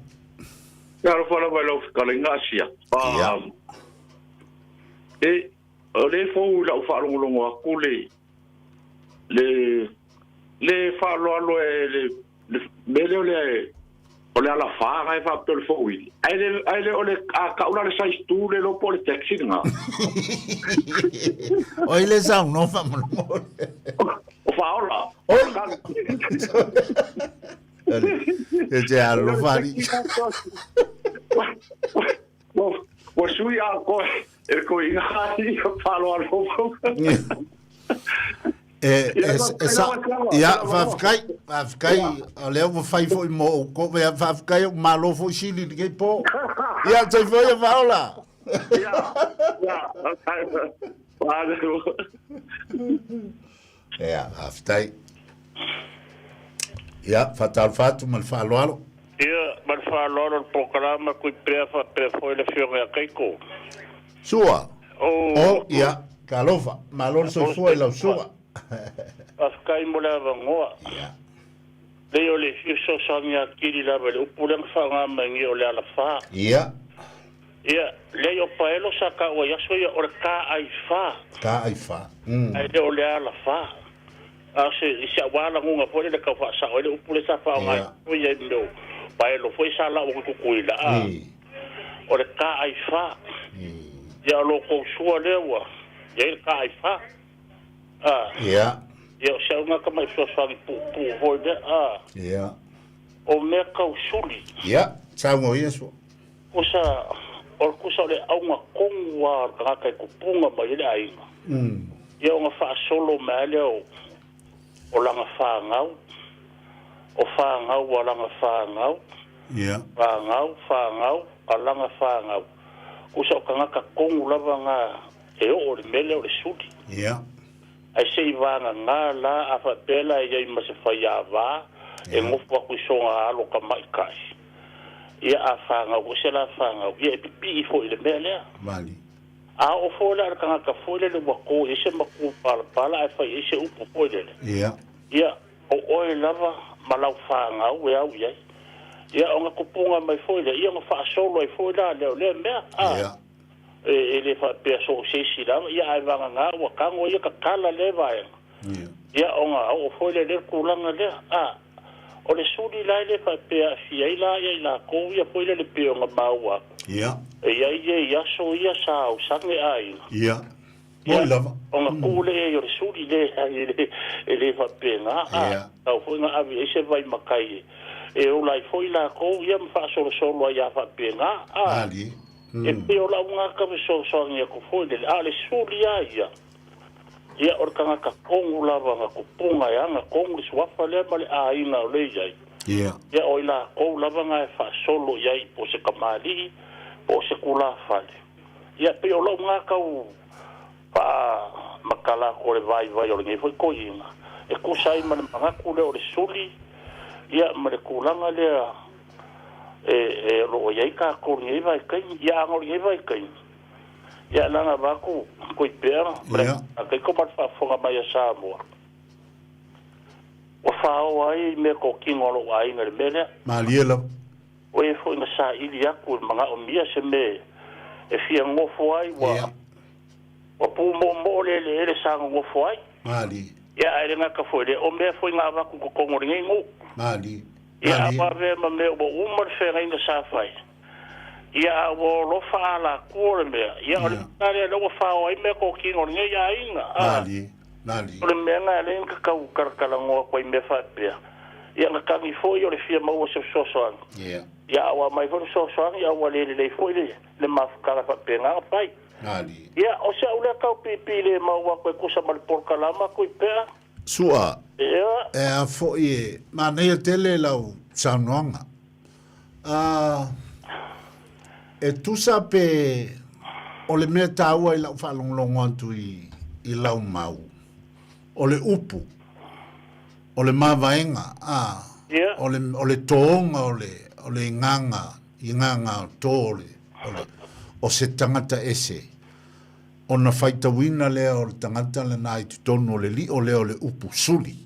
Talofa lava i lau fetalaiga Asia. Ia. E, O lea fou i lau faalogologo atu le le le faaaloalo e le le mea lea o le o le alafa na e faapea o le fouili. Ae le ae le o le a tau la le size 2 le iloa po o le taxi lena. O ai le saunoa faamolemole? O Faaola. Oi! E te alofa alii. Ua sui atoa e le toeaina alii ia faaaloalo. E, e, e, sa, ia, faafetai, faafetai, o lea ua fai foi mo outou, ia, faafetai, ua malo foi sili i lenei po. Ia, soifua ia Faaola. Ia, ia, Ia, faafetai. Ia, faatalofa atu ma le faaaloalo. Ia, ma le faaaloalo le polokalama Tuipea faapea foi le Afioga ia Kaiko. Sua. O, O, ia, talofa. Malo le soifua i lau suaga. Faafetai mo le avanoa. Ia. Leai o le fia fesoasoani atili lava i le upu lea na faaaoga mai nei o le alafa. Ia. Ia, leai o paelo sa taua i aso ia o le taaifa. Taaifa. Ae le o le alafa. A o se, i si au lava lagona foi lele tau faasao ai le upu lea sa faaaoga i ia i mea o paelo foi sa lau atu i Tutuila, a o le taaifa. Ia o lo outou sua lea ua i ai le taaifa. A. Ia. Ia o si au gata mai fesoasoani puupuu foi lea, a. Ia. O mea tau suli. Ia, saunoa ia sua. Kusa, o le kusa o le auga tonu lava o le tagata e tupuga mai ai le aiga. Ia ona faasolo mai lava lea o, o lana fanau, o fanau a lana fanau, Ia. fanau, fanau a lana fanau. Kusa o tagata tonu lava na e oo i le mea lea o le suli. Ia. Ae se i vagana la a faapea la e i ai ma se faiava e nofo atu i sona alo tamaitai, ia a fanau foi se la fanau, ia e pipii foi i le mea lea. Mali. A oo foi la i le tagata foi lele ua to i ai se matua palapala ae fai i ai se upu foi lele, Ia. ia, o oe lava ma lau fanau e au i ai. Ia ona tupuga mai foi lea, ia ona faasolo ai foi la lea o lea mea, a. Ia. E le faapea so o se isi lava, ia ae vagana ua tago ia tatala lea vaega. Ia ona oo foi lea i lea tulaga lea. A, o le suli la e le faapea aafia ai la ia i latou ia foi lele pei ona maua atu. E i ai ia i aso ia sa ausage aiga. Ia. Moi lava. Ona tu lea i ai o le suli leai e le faapena. A, tau foi na ave i ai se vai makai e ola ai foi latou ia ma faasolosolo ai a faapena. A. Malie. E pei o lau gata fesoasoani atu foi lele, a o le suli lava ia, ia o le tagata tonu lava na tupuga e aga tonu le suafa lea ma le aiga o lea i ai. Ia. Ia o i lakou lava na e faasolo i ai po o se kamali'i, Po o se tulafale. Ia, pei o lou na tau faamatala atu o le vaivai o lenei foi toeaina, e tusa ai ma le manatu lea o le suli, ia, ma le tulaga lea e, e o lo o i ai tatou i lenei vaitaimi. Ia, ana o lenei vaitaimi, ia, leaga avatu Koipea ma le Taito ma le faafofoga mai a Samoa, ua faoa ai meatotino a lou aiga i le mea lea. Malie lava. O e foi na saili atu e manaomia se mea e fia nofo ai, ua ua pūmoomoo le eleele sa nonofo ai. Malie. Ia, ae le gata foi i lea, o mea foi na avatu i totonu o lenei nuu. Malie. Ia, a ua avea ma mea ua uma le feagaiga sa fai, ia, a ua olofa alaatua o le mea, ia, o le mea lea lea ua fao ai meatotino o lenei aiga. A. Malie. Malie. O le mea lena e alai ona tatau talatalanoa atu ai i mea faapea. Ia na tagi foi o le fia maua se fesoasoani. Ia. Ia a ua aumai foi le fesoasoani a ua le lelei foi le le mafutaga faapena ona fai. Malie. Ia o si au lea tau piipii le mau atu e tusa ma le polokalama Tuipea. Sua. Ia. E a foi e manaia tele lau saunoaga. A e tusa pe o le mea taua i lau faalogologo atu i i lau mau, o le upu, o le mavaega, a, Ia. o le, o le tōga o le, o le igaga, igaga o tō o le, o le, o se tagata ese, ona faitauina lea o le tagata lena i totonu o le lio lea o le upu suli.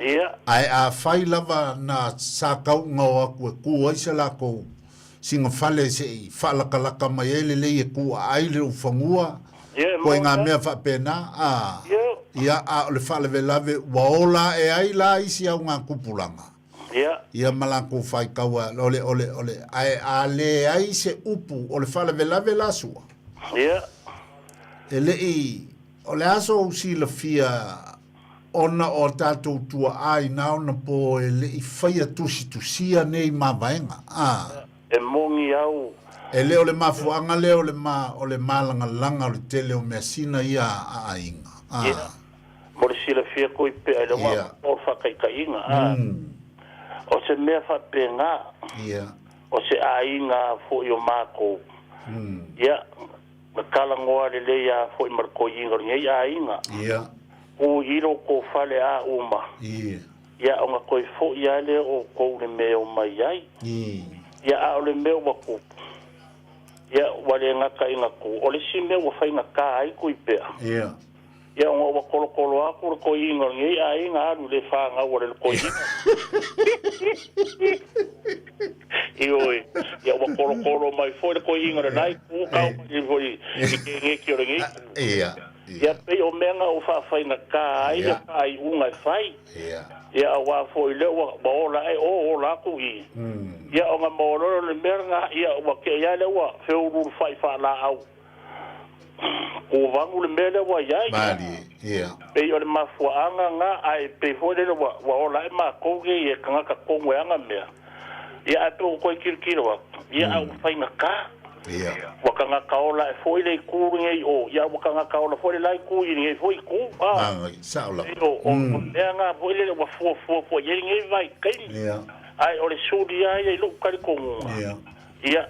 Ia. Ae afai lava na sa kauga o aku e kū ai se lakou sigafale seʻi faalakalaka mai ai lelei e kūʻaʻai le ufanua, Ia, e koe moni ngā lava. mea faapena, a, Ia. ia, a o le faalavelave ua ola aʻe ai la isi au ngā kupulaga. Ia. Ia ma lakou faikaua, o le, o le, o le, ae a leai se upu o le faalavelave la sua. Ia. E leʻi, o le a sou silafia Ona o a tatou tuaʻā i nā ona pō e leʻi faia tusitusia nei mavaega, a. E moni au. E le o le mafuaaga lea o le ma, o le malagalaga o le tele o measina ia a aiga, a. Ia, mo le silafia koe pea i le wā o le faataitaiga, a. O se mea faapena. Ia. O se aiga foi o makou. Ia. Na talanoa lelei a foi ma le toeaina o lenei aiga. Ia. Ku i lo kou fale a uma. Ia. Ia ona toe foi a lea o outou le mea e omai ai. Ia. Ia a o le mea ua tupu. Ia ua le gata i na tu. O le isi mea ua faigata ai Tuipea. Ia. Ia ona ua kolokolo atu le toeaina o lenei aiga alu i le fanau a le toeaina. Ioe, ia ua kolokolo mai foi le toeaina o lena itu, tau mai foi i keneti o lenei itu. Ia, Ia pei o mea na ua faafaigata ai le faaiuga e fai. Ia. Ia aua foi lea ua ola ae o ola atu i. Ia ona maua loa lea o le mea lena, ia ua te i lava lea ua feuluulufa'i faalaau. Kuvanu le mea lea ua i ai. Malie, ia. Pei o le mafuaaga na, ae pei foi lele ua, ua ola ae matou nei e tagata tonu e ana mea. Ia ae pei ua toe tilotilo atu, ia ae ua faigata. Ia. Ua tagata ola ae foi le itu lenei i o, ia ua tagata ola foi le la itu i lenei foi itu. A. Malie, sao lava. Pei o, o, o mea na foi lele ua fuafua foi i ai lenei vaitaimi. Ia. Ae o le suli lava ia i lou talitonuga. Ia. Ia,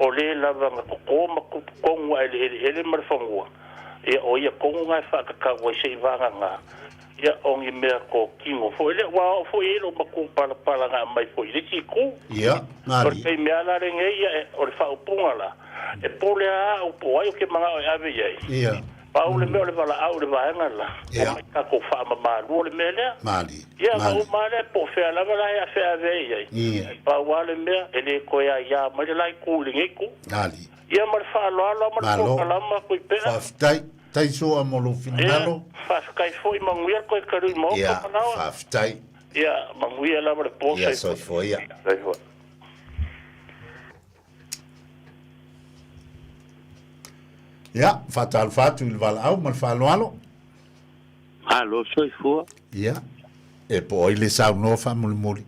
o le lava na totō ma tupu tonu ae le eleele ma le fanua, ia, o ia tonu na e faatatau ai se i vagana, ia, o ni mea tōkino foi lea. Ua oo foi i ai lou matupalapala na aumai foi i le isi itu. Ia, O le malie. taimi lava la lenei, ia, o le faaupuga la, e pule lava au po o ai ou te manao e ave i ai. Ia. Pau le mea o le valaau i le vaega la, Ia. omai tatou faamamalu le mea lea. Malie. Ia, na Malie. uma lava lea, po o fea lava la e afeave ai ai. Ia. Pau lava le mea, e le toe aiā mai le la itu i lenei itu. Malie. Ia, ma le faaaloalo lava ma le Malo. polokalama Tuipea. Faafetai. Tai soa mo lou Ia, finagalo. faafetai foi, manuia le toe taliu i maota Ia, manawa. faafetai. Ia, manuia lava le po, Ia, soifua. soifua ia. Soifua. Ia, faatalofa atu i le valaau ma le faaaloalo. Malo soifua. Ia, e po o ai le saunoa faamolimoli.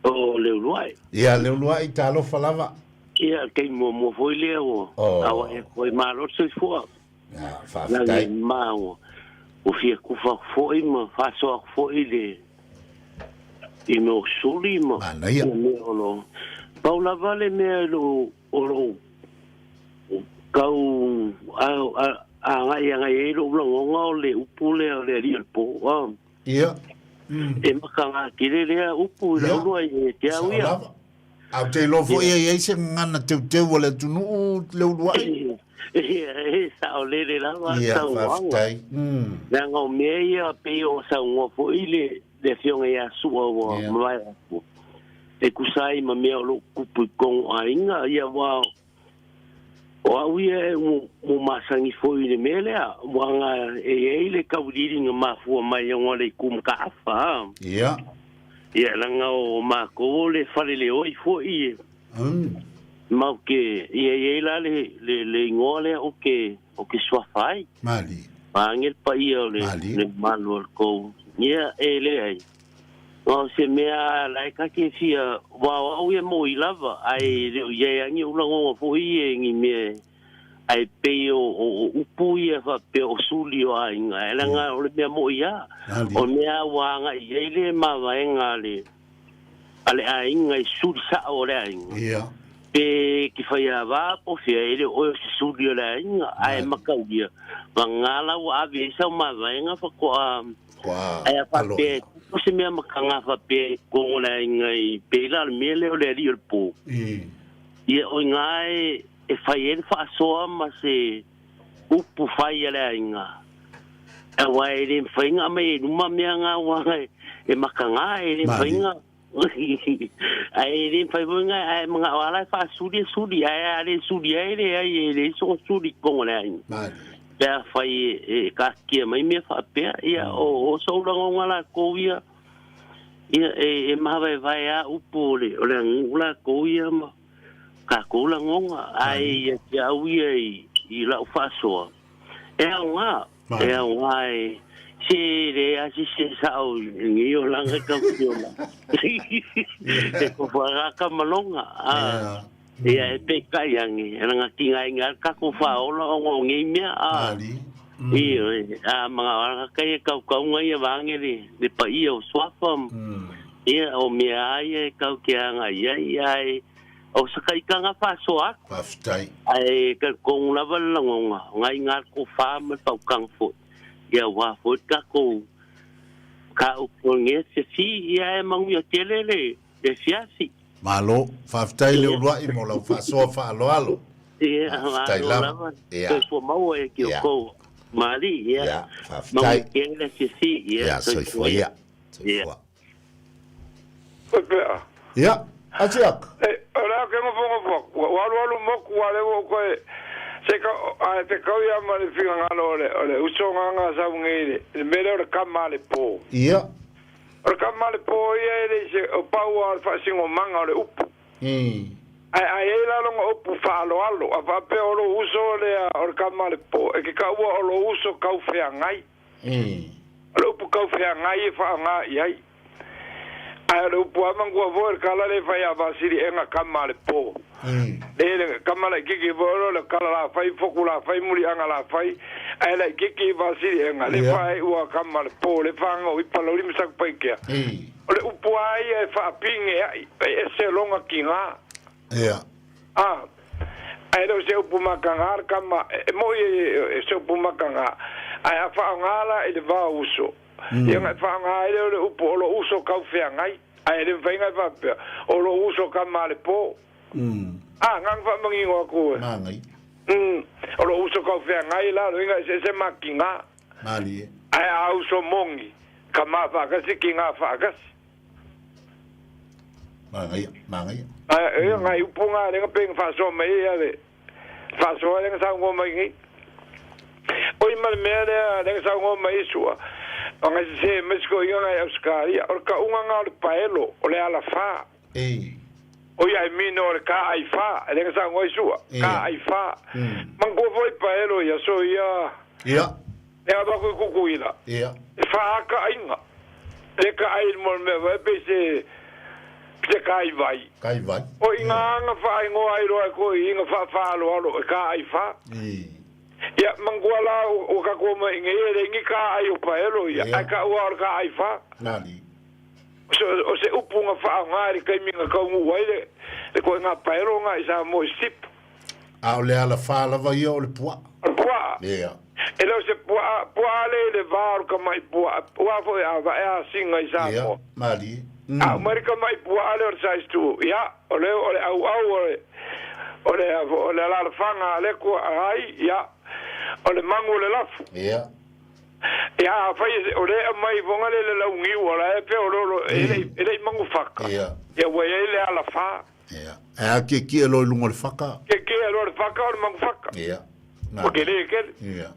O Leuluai. Ia, Leuluai, talofa lava. Ia, kei muamua foi lea ua Oh. aua e koe malo soifua. Ia, Lagi faafetai. ma ua ua fia kufa aku foi ma faasoa aku foi le i mea o suli ma Manaia. mea o lo pau lava le mea o lo o lo Tau agai agai ai lou lagona o le upu lea o le alii o le po. Ia. E makaga tele lea upu i lau lua ia te au ia. A ou te iloa foi e i ai se gagana teuteu a le atunuu le uluai. Ia, e saolele lava Ia, saunoaga. faafetai. Leaga o mea ia pei o saunoa foi le le Afioga ia Sua ua mavae atu. E tusa ai ma mea o lo o tupu i totonu o aiga, ia aua O au ia e ua masani foi i le mea lea, aua e i ai le tauiliiliga mafua mai ona o le itu mataafa. Ia. Ia, leaga o matou o le faleleoi foi. Matou te, ia i ai la le, le, le igoa lea ou te, ou te suafa ai. Malie. Vaeane le paia o le, le mamalu o le tou. Ia, e leai. O se mea la e ta te fia, aua o au ia moi lava, ae le o i ai lava ni ou lagona foi ia i ni mea, ae pei o, o, o upu ia faapea o suli o aiga, ae leaga o le mea moi lava. O le mea ua agai i ai le mavaega a le, a le aiga i suli sao o le aiga. Ia. Pe te faiava po o fea, e le o oe o se suli o le aiga, ae mataulia, vagana la ua ave i ai sau mavaega faatoa Kua Ae a faapea aloaia. e tupu se mea makaga faapea i totonu o le aiga i pei la o le mea lea o le alii o le po, ia o i ina e, e fai ai le faasoa ma se upu fai a le aiga, aua e le mafai ona aumai i luma mea na aua e makaga, e le mafai Malie. ona ae e le mafai foi ona ae manao lava la e faasuli e suli, ae a le suli ai e leai e leai sona suli i totonu o le aiga. Malie. Pe afai e taatia mai mea faapea, ia, o, o sou lagona lakou ia, ia, e, e mavaevae lava upu o le, o le aganuu lakou ia ma takou lagona, ae ia te au ia i, i lau faasoa, e aoga, e aoga e, se leai lava se isi e sao i lenei olaga e tau te ola. E tofu lava ka maloga, a. Ia, e peitai ane, e rangatigaina ai le tatou faaola ona o nei mea, a. Ioe, a manao lava kai e tautauga ia vaeane le, le paia o Suafa, ia, o mea lava ia e tau te agai ai, ae o se taitaga faasoa atu. Faafetai. Ae talitonu lava le lagona, o na i ina le tofa ma le faautaga foi, ia aua foi le tatou mataupu o lenei afiafi, ia ae manuia tele le afiafi. Malo, faafetai le uluai mo lau faasoa faaaloalo. Ia, Faafetai malo lava. lava. Ia. Soifua maua e ki Ia. outou ma alii. Ia. Ia, faafetai. Manuia tele le afiafi. Ia, Ia, soifua soifua ia. ia. Soifua. Oi pea. Ia, Atiak. E, o le a ke nofonofo atu, ua alualu moku a le ua ou koe se ka, a e te kau ia ma le fingagalo o le, o le uso nganga sau nei le, le mea lea o le kama a le po. Ia. O le kama a le po ia e le se, o pau a o le faasinomaga o le upu. Ae a i ai la lona upu faaaloalo, a faapea o lou uso lea o le kama a le po, e ke kaua o lou uso kaufeagai. O le upu kaufeagai e faaaoga i ai. Ae o le upu lava manatua foi o le kala lea e fai ia Vaasiliega kama a le po. Le le kama laitiiti foi o le kala la fai, foku la fai, muliaga la fai, ae laitiiti Vaasiliega le faaiua kama a le po, le faagao i Palauli ma Satupaitea. O le upu lava ia e faapigea'i, e ese lona tiga. A, ae le o se upu makaga le kama, e moni e se upu makaga, ae a faaaoga la i le va o uso, ia ona e faaaoga ai lea o le upu o lou uso kaufeagai, ae le mafai ona e faapea, o lou uso kama a le po. A, na ona faamanino atu e. Magai. O lou uso kaufeagai la, lona uiga e eseese ma tiga. Malie. Ae a uso moni, kama faatasi, tiga faatasi. Manaia, manaia. Ae, e ngai upu ngā lenga pe nga faasoa mai ai le faasoa lenga saunoa mai nei. Oi ma le mea lea lenga saunoa mai i sua, o ngai sese mai se koiga ngai Australia, o le kaunga nga o le paelo, o le alafā. Oi ai mino o le ka ai fā, lenga saunoa i sua, ka ai fā. Manatua foi paelo ia, so ia. Lenga atu aku i Kukuila. E fā ka aiga. Le ka ai mo le mea vai pe se se kai vai. Kai vai. O i ngā anga whaingoa ai roa ko i inga whaawhaalo alo e ka ai wha. Ia mangua la o ka kua mai nge e le ngi ka ai o paelo ia. Ai ka ua o ka ai wha. Nani. So, o se upu nga wha ngā re kai minga kaungu wai le, le koe ngā paelo ngā i sa mo i sip. A o le alafā lava ia o le puaa. O le puaa. Ia. E le o se puaa, puaa le i le va o le tamai puaa, aua foi a vae asiga i Samoa. Ia, malie. A uma le tamai puaa lea o le size two, ia, o le o le auau o le, o le, o le alaalafaga a le kua ai, ia, o le magu o le lafu. Ia. Ia, afai e, o lea e aumai foga le le launiu, o la e pei o lo, e le, e le i magufaka. Ia. Ia, ua i ai le alafā. Ia. Ae a kiekie loa i luga o le faka. Kiekie loa le faka o le magufaka. Ia. Ua kele kele. Ia.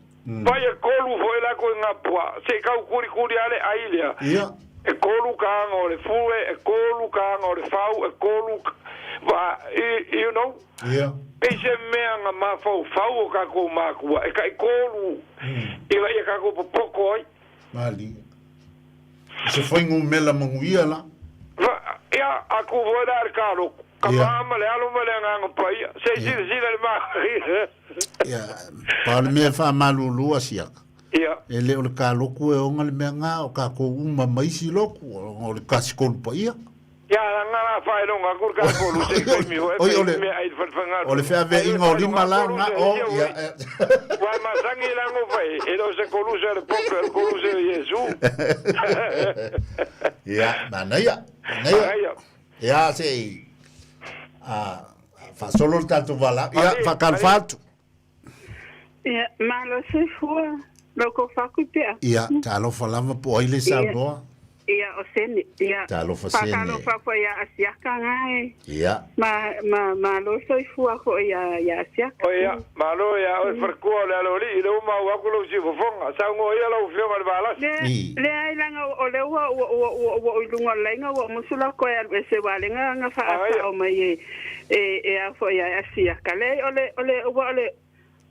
Pai e kolu foi lako i ngā puaa, se i kau kurikuri a le ai lea. Ia. E kolu kaanga o le fue, e kolu kaanga o le fau, e kolu va, you know. Ia. Pei se mea nga mafaufau o kakou makua, e kai kolu ina ia kakou popoko ai. Malie. Se fuainumela manuia la. Va, ia, a ku foi la le kaloku. Ka ma le alo ma le agaga paia. Se i silasila i le ma. Ia, pau le mea e faamalulu a siaka. Ia. E le o le kaloku e ona le mea nga o kakou uma ma isi loku, o le kasikolu paia. Ia, nga la faailoga aku le kakolu se i taimi foi Oi, o le, pe mea ai le falefagalu. o le feaveaiga o lima la nga o, ia. Ua masagi la ngo fai, e le o se koluse a le pope, o le koluse o Iesu. Ia, manaia, manaia. Manaia. Ia, se i, a, faasolo le tatou valaau. Ia, faatalofa atu. Ia, malo soifua, lau kofaku pea. Ia, talofa lava po o ai le saunoa. Ia, o Sene. Ia. Talofa Sene. Faatalofa foi ia Asiaka nga e. Ia. Ma, ma, malo soifua foi ia, ia Asiaka. O ia, malo ia oe falekua o le aloalii, i le uma au aku lou siufofoga. Saunoa ia lau afioga i le Valasi. Le, leai laga o lea ua, ua, ua, ua, ua ou i luga o le laina ua musu la koe alu ese ua le ga faasao mai e, e, e a foi ia Asiaka. Leai o le, o le, ua o le,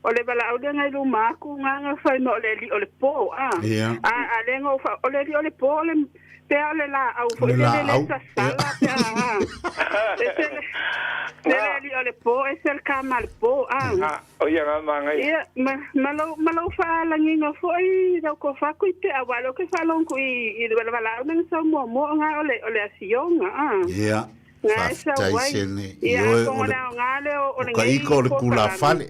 O le valaau lea ngai luma aku nga fai mai o le alii o le po a. Ia. A a lea nga ou fa o le alii o le po o le pea o le laau foi Le lele le laau. sasala pe a a. Ese le le le alii o le po ese le kama a le po a. Ah, o ia nga mangaia. Ia ma ma lou ma lou faalagiga foi lau kofaku i pe aua lea ou ke faalogo ku i i le valaau lea na saunoa mua nga o le o le afioga a. Ia. Nga e sau Faafetai ai. Sene. Ia, Ioe, atonu o o le le aoga lea o o ka lenei ika o le polokalame. tulafale.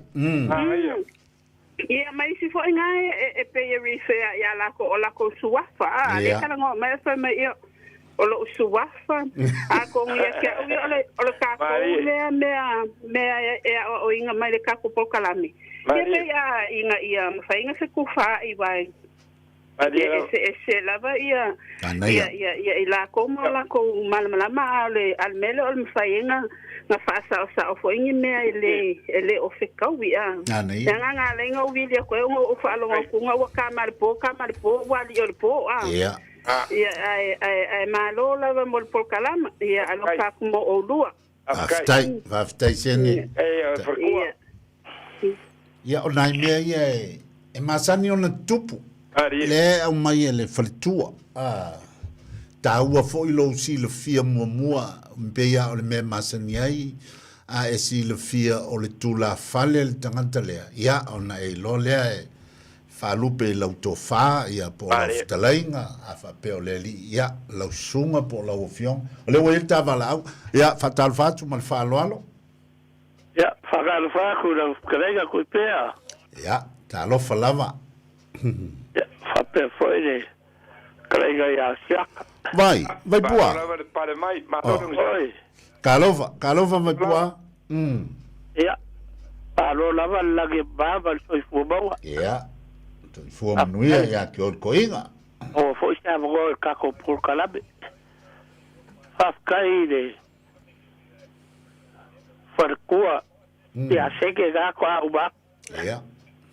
Ia, ma isi foi nga e, e, e pei e refer ia lakou o lakou suafa. A, lea Ia. talanoa mai fai mai ia o lou suafa. Atonu ia te au ia o le, o le kakou Malie. lea mea, mea e, e aoaoina mai le kakou polokalame. Ia Malie. pei a ina ia mafai se kufaai vai. Malie Ia lava. eseese lava ia Manaia. ia ia ia i lakou ma o lakou malamalama a o le a le mea lea o le mafai ai na na faasaosao foi ni mea e le e le o fekaui a. Manaia. Le agaga ala ai na ou vili atu ai ona ou faalogo atu ua kama le po kama le po ua alii o le po a. Ia. Ia ae ae ae malo lava mo le polokalama ia alofa atu mo oulua. Faafetai, faafetai Sene. E, falekua. Ia. Ia, o nai mea ia e, e masani ona tupu. Malie. Lea e aumai e le faletua. Ah, taua foi lou silafia muamua, pei lava o le mea masani ai, a e silafia o le tulafale le tagata lea. Ia, ona e iloa lea e faalupe i lau tofā, ia, po o lau Malie. fetalaiga, a faapea o le alii, ia, lau susuga po o lau afioga. O lea ua i ai le ta valaau. Ia, faatalofa atu ma le faaaloalo. Ia, faatalofa atu i lau fetalaiga koe pea. Ia, talofa lava. Ia, faapea foi le fetalaiga ia Siaka. Vai, vai Malo pua. lava le pale mai, malo Oh. le onosai. Oi, Talofa, talofa vai pua. ia, malo lava le lagi e mama le soifua maua. Ia, soifua manuia ia te oe le koiga. O foi se avanoa i le tatou polokalame. Faafetai i le falekua ia seke ga ko a uma. Ia.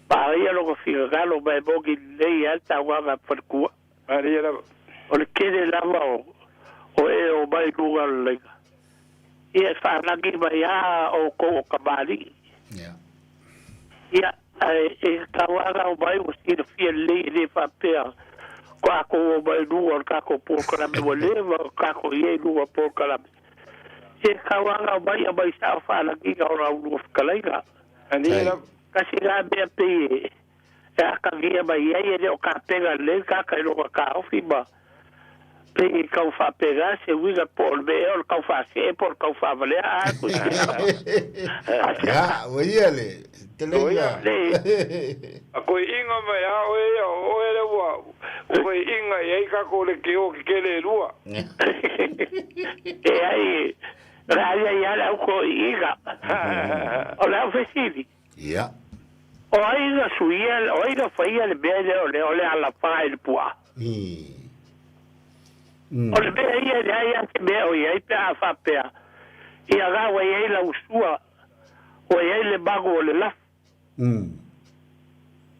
Maria lona finagalo mai moni lelei ai le tauaga a falekua. Maria lava. O le kele lava o o e o mai luga o le laina. Ia e faalagi mai a o kou o kamali'i. Ia. Ia, ae e tauaga o mai ua silafia lelei e le faapea ko akou o mai luga o le takou polokalame ua leva o takou i ai luga o polokalame. Ia e tauaga o mai a mai sao faalagiga o laulua fetalaiga. Maria lava. Kasi la mea pei e e akagia mai ai e le o kapega lelei kaka i loga kaofi ma Pei e tau faapena se uiga po o le mea ea o le tau faasee po o le tau faavalea a atu i Ia, ua ia le teleiga. A koe inga mai a oe ia, o oe le ua ua inga i ai kako le ke o ke kele e lua. E ai, ra ia ia le au ko inga. O le au fesili. Ia. O ai na suia, o ai na faia le mea lea o le, o le alafā i le puaa. O le mea ia e leai lava se mea o i ai pe a faapea, ia la ua i ai lau sua, ua i ai le magu o le lafu.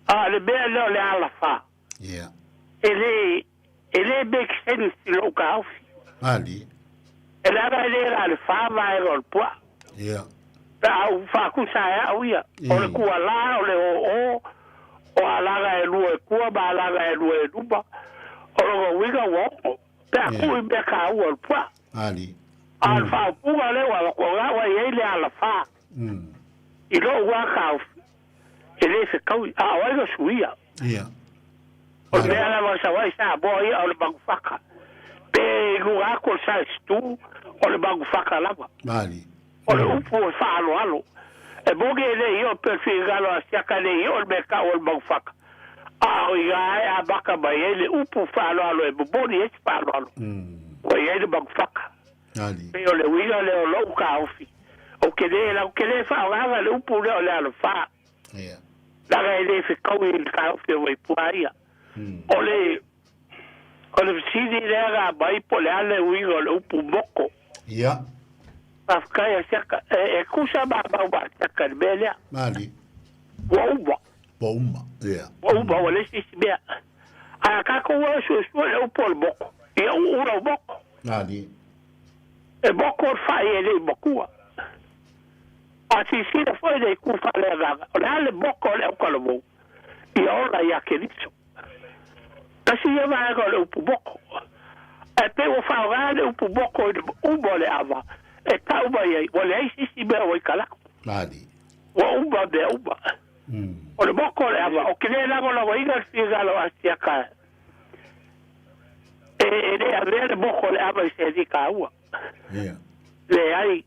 A o le mea lea o le alafā, e le, e le make sense i lou taofi. Ali. E leaga e le la le fa vaega o le puaa. Ia. Pe a ou faakusa e au ia, o le kualā, o le ōō, o alaga e lua e kua ma alaga e lua e luma, o lona uiga ua ono, pe a tuu i mea kāua o le puaa. Ali. A o le faaupuga lea ua avatu, o la ua i ai le alafā i lou lava taofi, e le fetaui, a o ai na suia? Ia. O le mea lava o Savaii Samoa ia o le manufaka. Pe i luga atu o le size 2, o le manufaka lava. Mali. O le upu e faaaloalo. E moni e le i oo pei o le finagalo a Siaka e le i oo le mea tau o le manufaka. A o i ina e amata mai ai le upu faaaloalo e momoli ai se faaaloalo. Ua i ai le manufaka. Ali. Pei o le uiga lea o lou taofi. Ou te le, ou te le faaaogaina le upu lea o le alofā. Yeah. Leaga e le fetaui i le taofi o Vaipua ia. O le o le fesili lea na aumai po o le a le uiga o le upu moko. Ia. Faafetai a Siaka. E, e tusa ma mau ma Siaka i le mea lea. Mali. Ua uma. Ua uma. Ia. Ua uma, ua leai se isi mea. Ae a tatou o e suesue le upu o le moko, ia uu lau moko. Mali. E moko le fai e le i matua. A silasila foi le itu faaleagaga, o le a le moko o le autalavou ia ola ia Keriso? Tasi ia vaega o le upu moko. Ae pei ua faaaoga le upu moko i le uma o le ava e tau mai ai, ua leai se isi mea ua i talaatu. Ua uma mea uma. O le moko o le ava, ou te le lagolagoina le finagalo a Siaka e le avea le moko o le ava i se alii taua. Ia. Leai,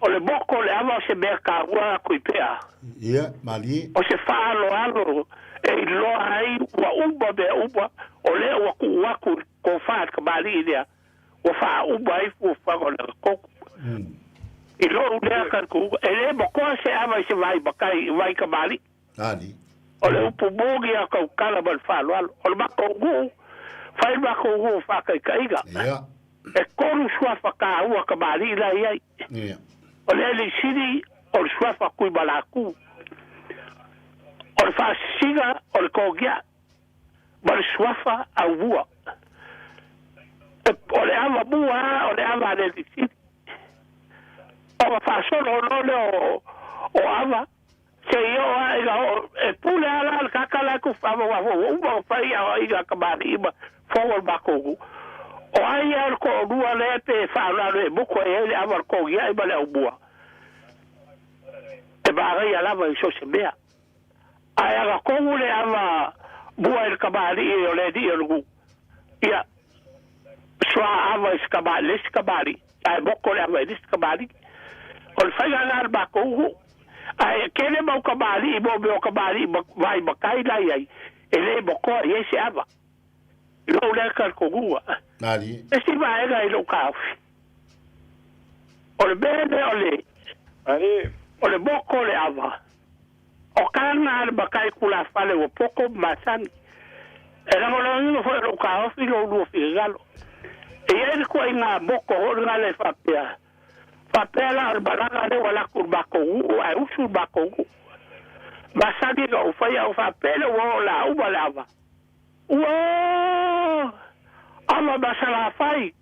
o le moko o le ava o se mea taua atu i pea. Ia, malie. O se faaaloalo e iloa ai ua uma mea uma, o lea ua tuu atu i le tofa a le tamalii lea, ua faauma ai fuafuaga o le agatonu. I lou lea talitonuga, e le mokoa se ava i se vai matai, vai tamalii. Ali. O le upu moni a tautala ma le faaaloalo. O le matou nuu, fai le matou nuu faataitaiga. Ia. E tolu suafa taua tamalii la e i ai. Ia. O le Alii-sili, o le suafa Tuimalatu. O le Faasisina, o le Togia, ma le suafa Aumua. E, o le ava mua lava, o le ava a le Alii-sili. Ona faasolo loa lea o, o ava, Seia oo ae ina oo, e pule lava la le tagata la e tufa aua foi ua uma ona fai aoaiga a tamalii ma fono o le matou nuu. O ai lava o le toalua lea pe faaaloalo e motu ai ai le ava o le togiai ma le aumua, e manaia lava i so o se mea. Ae agatonu le ava mua i le tamalii o le alii o le nuu, ia soa ava i se tamalii, le isi tamalii, ae moto le ava i le isi tamalii. O le faiga lena a le matou nuu. Ae tele mau kamali'i mo mea o kamali'i vai matai la i ai, e le mokoa i ai se ava. I lou lea talitonuga. Malie. Isi vaega i lou taofi. O le mea lea o le, Malie. o le moko o le ava, o kana a le matai tulafale ua poto ma masani. E lagolagoina foi e lou taofi lou lua finagalo. E i ai le tuaiga moko foi lena le faapea, Faapea la o le malaga lea ua alu atu i le matou nuu ae usu le matou nuu. Masani na ou faia ou faapea lea ua oo la uma le ava. Ua ava ma Salafai,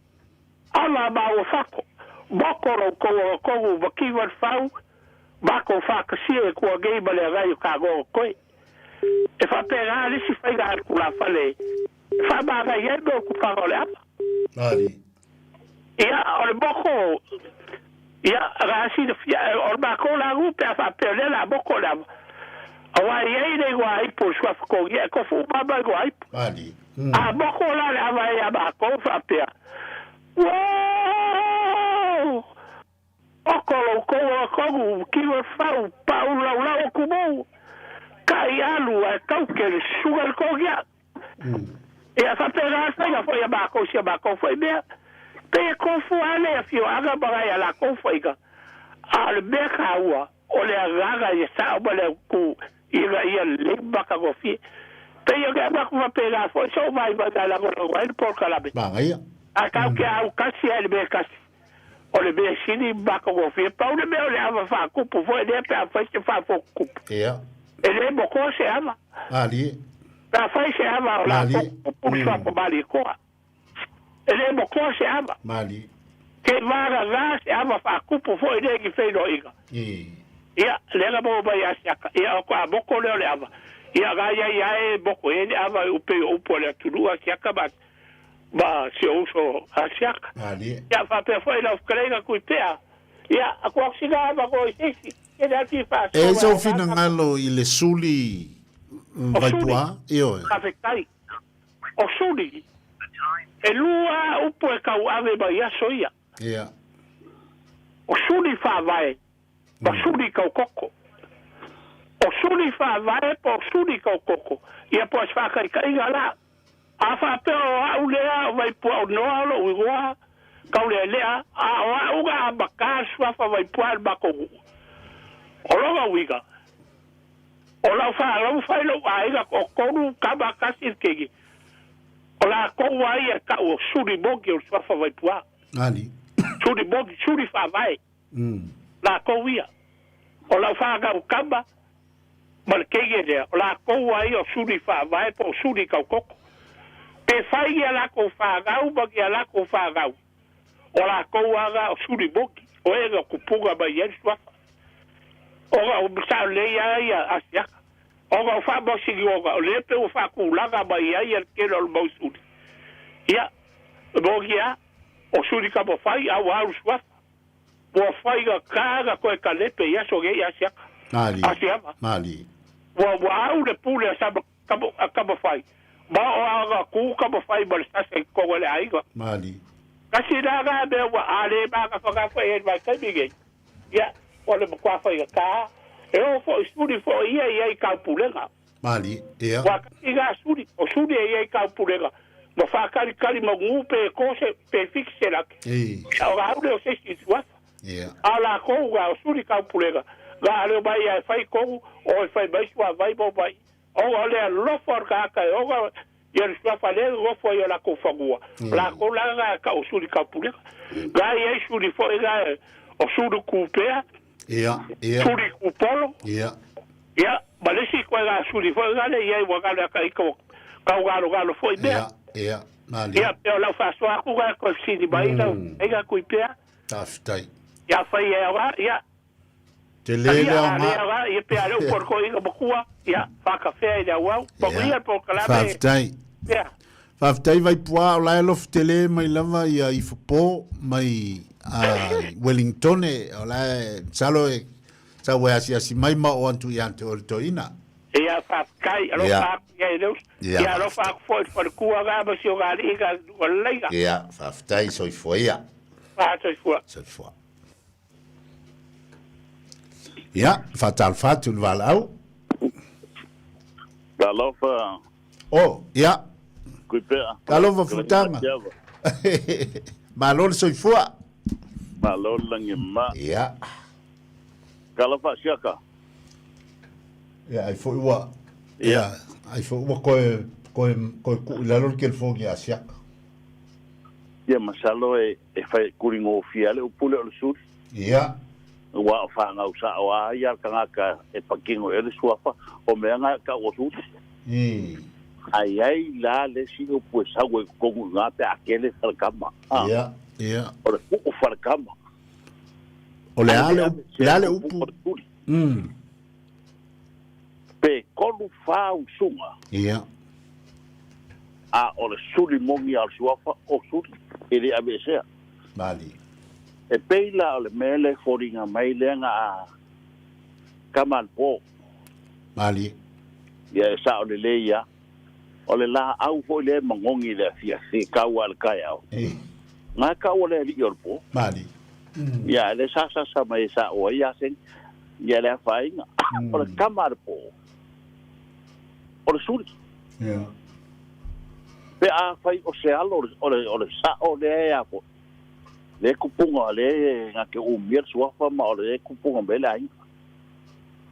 ava ma Uafato, moko lo outou agatonu ma kiva le fau, matou faatasia e tua nei ma le agai o tagoa koe. E faapena le isi faiga a le tulafale e faamanaia ai mea o tufaga o le ava. Ali. Ia, o le moko, ia, na silafia, o le matou lanu pe a faapea o lea o le a moko le ava, aua e i ai le igoa ipu o le suafa togia, e tofu uma lava ma igoa ipu. Ali. A moko la le ava ia makou faapea, Uou! Oko loukou o kogu kiwa fau pau laulau o kumou, kai alu ae kauke le susuga le kogia. Ia faapena le faiga foi a makou i si a makou foi mea. Pei e kofua lava le afioaga ma nai a lakou faiga, a o le mea taua o le agaga ia sao ma le autu ina ia lelei ma matagofie. Pei o le avatu faapena foi sou vaivaiga e lagolago ai le polokalame. Manaia. Ae tatou te autasi lava i le mea e tasi, o le mea sili ma matagofie. Pau le mea o le ava faatupu foi lea pe afai se faafotutupu. Ia. E le mokoa se ava. Malie. Pe afai se ava o la fotutupu le suafa Malietoa. E le mokoa se ava. Malie. Te vagagā se ava faatupu foi lea i feiloaiga. Ia, lea na maua mai ia Siaka. Ia, o ka moko lea o le ava. Ia, na ia ia e moko e le ava e upe i o upu a le atunuu a Siaka ma, ma si o uso a Siaka. Malie. Ia, faapea foi lau fetalaiga Tuipea. Ia, aku aku sina ava ko i seisi. E le ati E ai sou finagalo i le suli Vaipuā? Ioe. Faafetai. O suli, e lua upu e tauave mai aso ia. Ia. O suli faavae ma suli taukoko. O suli faavae po o suli taukoko, ia po o se faataitaiga la. A faapea o au lea o Vaipuaonoa o lou igoa, Kaulealea, a o au na amata le suafa Vaipua i le matou nuu. O lona uiga, O lau faalaufa i lou aiga toatolu, tama tasi le keiki. O latou lava ia e tau o suli moni o le suafa Vaipua. Ali. Suli moni, suli faavae. Latou ia. O lau fanau tama ma le keiki lea, o latou lava ia o suli faavae po o suli taukoko. Pe fai ni a latou fanau ma ni a latou fanau, O lakou lava o suli moni, o e na kupuga mai ai le suafa. Ona o sao lelei lava ia asiaka. Ona o faamasinoga, o lea pei ua faatulaga mai ai le tele o le mau suli. Ia, e moni lava, o suli tamafai a ua alu suafa. Ua faigata na toe talepe i aso nei asiaka. Malie. Asiama. Malie. Ua au le pule a sama a Tamafai, ma o ana kū Tamafai ma le sasa i totonu o le aiga. Malie. Kasi la ngā mea ua a le mānafanafo e mai taimi nei, ia, o le matua faigata, e oo foi suli foi ia i ai taupulega. Malie, ia. Ua kasi ngā suli, o suli e i ai taupulega, ma whākalikali ma ngū pe e kō se, pe fiki se laki. Ei. Ia, o ngā ure o se isi suafa. Ia. A o lākou ngā o suli taupulega, ngā aleo mai ia e whai kogu, o e whai mai sua vai mo mai. Ona o le alofa o le tagata e ona ia le suafa lea e nonofo ai i o lakou fanua. O lakou la na e tau o suli taupulega. Na e i ai suli foi na e o sulu kupea, Ia, ia. suli kupolo. Ia. Ia, ma le isi koe suli foi na le i ai ua galo ia ka ika ua tau galogalo foi mea. Ia, ia, malie. Ia, pe o lau faasoa atu na e toe fesili mai lau aiga Tuipea. Faafetai. Ia fai e aoga, ia. Tele le aoga. Ia, aoga, ia pe a leu poroko makua, ia, whakawhea i le auau. Manuia le polokalame. Faafetai. Ia. Faafetai Vaipua, o la e alofa tele mai lava ia Ifopo mai Wellingtone, o la e masalo e sau e asiasi mai ma oo atu ia te oe le toeaina. Ia, faafetai, alofa atu i ai le uso. Ia, alofa atu foi i le falekua na ma si o alii na lalaina. Ia, faafetai, soifua ia. Soifua. Soifua. Ia, faatalofa atu i le valaau. Talofa. Oh, ia. Kuipea. Talofa Futanga. Malo le soifua. Malo le lagi ma. Ia. Talofa siaka. Ia, ai foi ua. Ia, ai foi ua koe koe koe ku i lalo le telefoni a siaka. Ia masalo e e fai kuligofie a le upu lea o le suli. Ia. Aua o fanau sa'o a ia le tagata e patino i ai le suafa, o mea na e tau o suli. A i ai la le isi upu e sau ai i totonu i ina pe a kele falekama, a. Ia, ia. O le pu'u falekama. O le a le, le a le upu? Pe tolu fa usuga. Ia. A o le suli moni a o le suafa o suli, e le aveesea. Malie. E pei la o le mea lea e foliga mai lea na a tama a le po. Malie. Ia e sao lelei ia. O le laau foi lea e magogi i le afiafi e kau lava i le taeao, na e kau o le alii o le po. Malie. Ia, le sa sasa mai e sa'o ai ia Seni, ia le afaina. O le tama a le po, o le suli. Ia. Pe afai o se alo o le, o le sa'o lea e a foi, le kupuga lea e na te umia le suafa ma o le kupuga mai le aiga.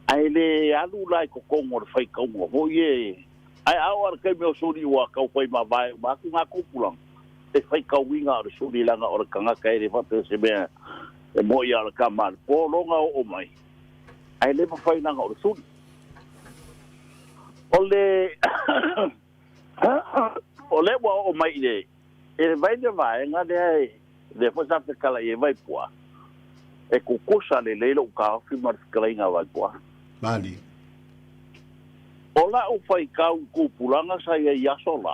Ae le alu la i totonu o le faitauga foi e, ae a oo lava i le taimi o suli ua tau fai mavae uma atu ngā tupulaga, e faitauina o le suli leaga o le tagata e le faapea se mea e mo'i a o le tama a le po lona oo mai, ae le mafai leaga o le suli. O le o lea ua oo mai i le e vai le vaega lea e lea foi sa fetalai ai Vaipuaa, e tutusa lelei lou taofi ma le fetalaiga a Vaipuaa. Malie. O la'u faitau i tupulaga sa i ai i aso la,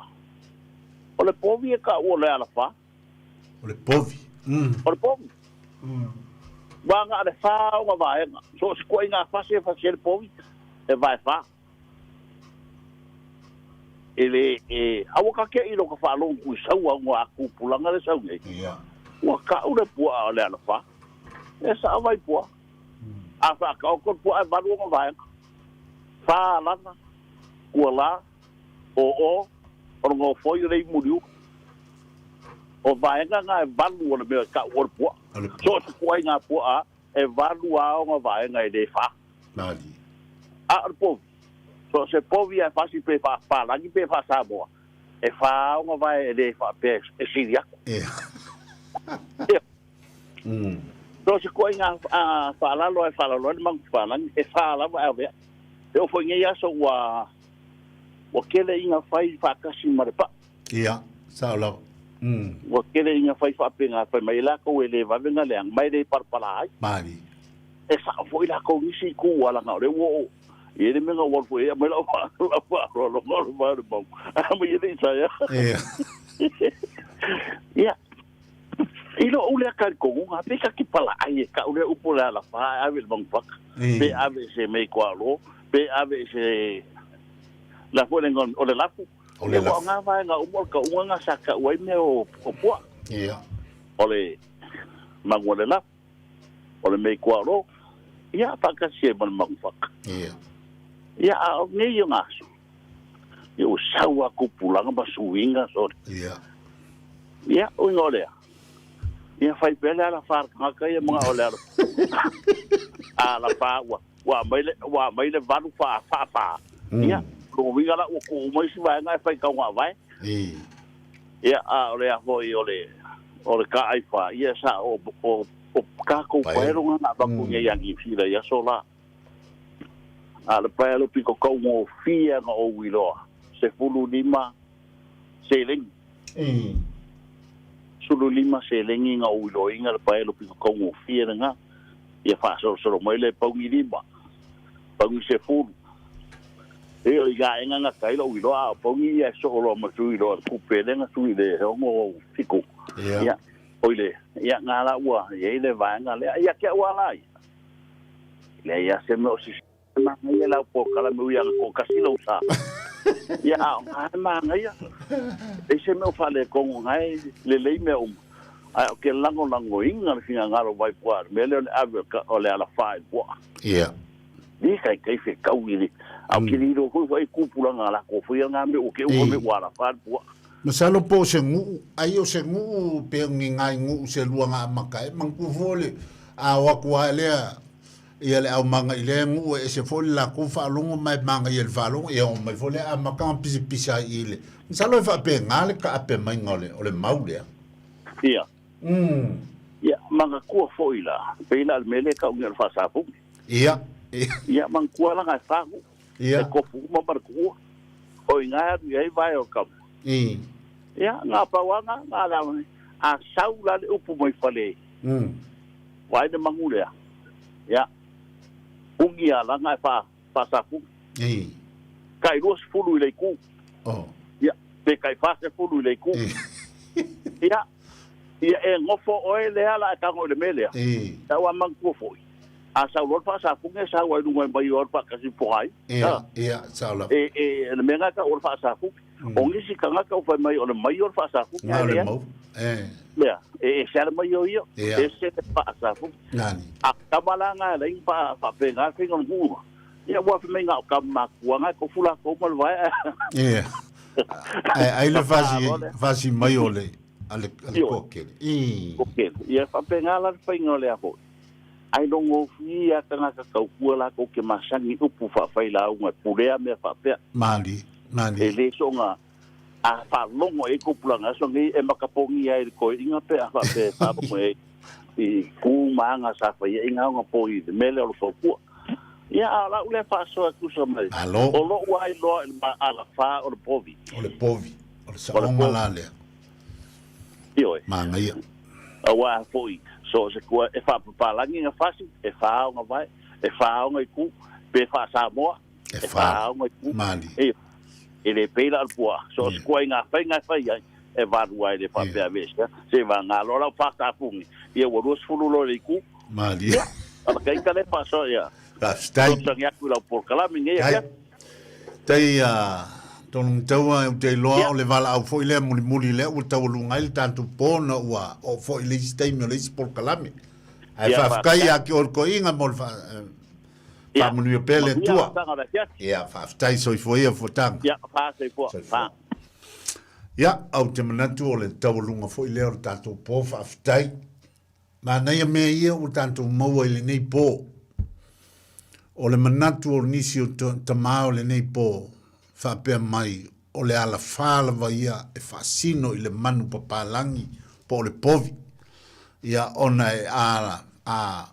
o le povi e ta'u o le alafā. O le povi. O le povi. Ua na o le fā ona vaega. So o se tuuaiga fasi e fasi ai le povi, e vae fā. E le, e, aua ka te i lo ka faalogo tuisaua ona a tupulaga le sau nei. Ia. Ua ta'u le pua'a o le alafā. E sa'a Vaipuaa. A faataoto le pua'a e valu ona vaega. Fā alana, kualā, ō-ō, o le gofoi o le imuliuga. O vaega na e valu o le mea e ta'u o le pua'a. So o se tuuaiga pua'a e valu lava ona vaega e le fā. Malie. A o le povi, so o se povi lava e fasi pe faa-Papalagi pe faa-Samoa, e fā ona vae e le faapea e sili atu. Ia. So o se tuuaiga faalalo lava e faalalo ai le magu papalagi, e fā lava ae avea. E oo foi i nei aso ua ua tele iga fai faatasi ma le paa. Ia, sao lava. Ua tele iga fai faapena, fai mai ai latou e le vave na leaga, ma e le palapala ai. Malie. E sao foi latou nisi itu ua laga o lea ua oo i ai le mea na ou alu foi ai aumai lau faaaloaloga o le vae o le mau, aumai e le i saea. Ia. Ia, i lou lea talitonuga, pe ta te palaai e kau lea upu o le alafā ae ave i le manufaka, pe ave i se mea i Kualoa, pe ave i se la foi le igoa o le lafu. O le Ia, ua lafu. o ngā vaega uma o le kauga na sa kau ai mea o puaa. Ia. O le magu o le lafu, o le mea i Kualoa, ia, faatasi ai ma le manufaka. Ia. Ia, a o nei o ngā aso, ia ua sau a tupulaga ma suiga sole. Ia. Ia, uiga o lea, ia fai pea le alafā a le tagata ia ma o le ala alafā ua ua aumai le ua aumai le valu faa faafā. Ia, lona uiga la ua tuu uma isi vaega e fai taugavae. Ia, a o le a foi o le o le taai fā, ia sa o o o tatou paeloga na avatu nei ia Niu Sila i aso la. A o le paelo pito taugofie na ou iloa, 15 seleni. 15 seleni na ou iloaina le paelo pito taugofie lena. Ia faasolosolo mai le pauni lima, pauni sefulu. E o i aega na tai lou iloa, a o pauni ia e soo loa ma sui loa le kupe lea na sui le 67. Ia. Ia, oi le, ia ngā la ua, i ai le vaega lea. Ia ke au ala ia. Leai a se mea o sisi manaia lau polokalame ui ana toatasi lou sa. Ia a o ngā e manaia. Leai se mea o faaletonu ngā e lelei mea uma. Ae o ke lagolagoina le finagalo mai puaa i le mea lea o le ave o le alafā i le puaa. Ia. Ni kai kai fetau i le a o ke lilo foi foi tupulaga a latou faia ngā mea ua ke uma mea ua alafā i le puaa. Masalo po o se gu'u, ai o se gu'u pe o ni ngai gu'u se lua nga amaka e manatua foi o le a o atu lava lea ia le aumaga i lea gu'u e ese foi le latou faalogo ma e magaia i le faalogo ia oo mai foi lea amaka ma pisapisa ai i le masalo e faapena le taape maiga o le o le mau lea. Ia. Ia, manatua foi la, pei la o le mea lea e tau nei o le faasapuni. Ia. Ia, manatua la nga e fa gu'u, Ia. e kofu uma ma le tuua. O i ina e alu i ai vae o le kama. Ia, nga pau lava nga, nga la, a sau la le upu mai fale, vaai le manu lea. Ia, ugi a la nga e fa, faasapuni. Tai 20 i le itu. Oh. Ia, pe tai 40 i le itu. Ia, ia e nofo oe lea la e tago i le mea lea. Tau a manatua foi. A sau loa le faasapuni e sau ai i luga mai o le faatasi po ai. Ia, ia, sao lava. E, e, le mea lena e tau o le faasapuni. O nisi tagata ua fai mai o le maio le faasafuki, ae leai. Lea, e ese lava le maio ia, ese le faasafuki. A o tama la na e alai ona faapena le faiga o le nuu, ia ua fai mai na o tama matutua na e tofu latou ma le vae ae. Ia. Ae ai le fasi, fasi mai o le, a le, a le toatele. Toatele. Ia faapena la le faiga o le a foi. Ai logofie lava tagata tautua latou te masani i upu faafailauga e pulea mea faapea. Malie, malie. E le soona a faalogo i ai tupulaga aso nei e makapogia ai i le toeaiina pe a faapea e faalogo i ai i tu ma aga sa faia ai na ona po i le mea lea o le tautua. Ia, a o lau lea faasoa e tusa mai, Malo. o lou lava iloa i le alafa o le povi. O le povi, o le saoga la lea. Ioe. Manaia. Aua foi, so o se kua e faapapalagi na fasi, e fa ona vae, e fa ona itu, pe faa-Samoa, e e fa ona itu. Malie. E, e le pei la o le puaa. So o se kua i ngā whainga e whai ai, e valu ai le whapea vesia. Se wa ngā loa lau whātāpungi. Ia ua 20 loa le iku. Malie. Ia, ala kai ka le whaasoa ia. Faafetai. Sosangi atu i lau polokalame nei Tai. afiafi. Tai a Tologataua ou te iloa Ia. o le valaau foi lea mulimuli lea ua taualuga ai le tatou po ona ua oo foi i le isi taimi o le isi polokalame. Ae Ia, faafetai faafetai. ia te oe le toeaina mo le Ia. faamanuia pea le Manuia Atua. amataga o le afiafi. Ia, faafetai soifua ia Fuataga. Ia, fa soifua. Soifua. Fa. Ia, ou te manatu o le taualuga foi lea o le tatou po, faafetai. Manaia mea ia ua tatou maua i lenei po. O le manatu o nisi o tama o lenei po, faapea mai, o le alafā lava ia e faasino i le manu papalagi po o le povi. Ia, ona e a, a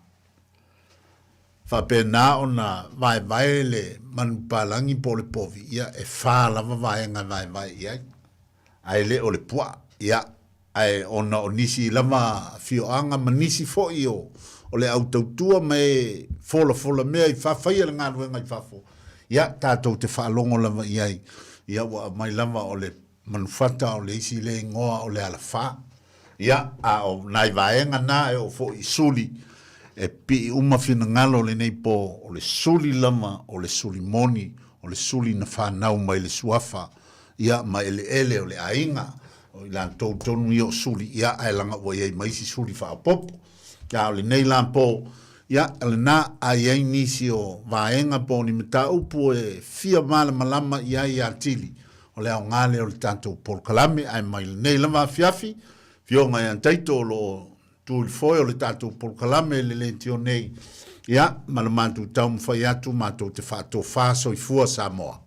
faapena ona vaevae le manu papalagi po o le povi, ia, e fā lava vaega e vaevae i ai. Ae le o le puaa, ia, Ae ona o nisi lava afioaga ma nisi foi o o le au tautua ma e folafola mea i fafaia le galuega i fafo, ia, tatou te faalogo lava i ai, ia, ua aumai lava o le manufata o le isi le igoa o le alafa. Ia, a o nai vaega na e oo foi i suli, e pii uma finagalo o lenei po, o le suli lava o le suli moni, o le suli na fanau mai le suafa, ia, ma eleele o le aiga, O i latou tonu ia o suli, ia, ae laga ua i ai ma isi suli faaopoopo. A o lenei la po, ia, o lena, a i ai nisi o vaega po o ni mataupu e fia malamalama i ai atili, o le aoga lea o le tatou polokalame, ae mai lenei lava afiafi, Afioga ia Taito o lo o tu i le foe o le tatou polokalame i le leitio nei, ia, ma le matou taumafai atu matou te faatofa soifua Samoa.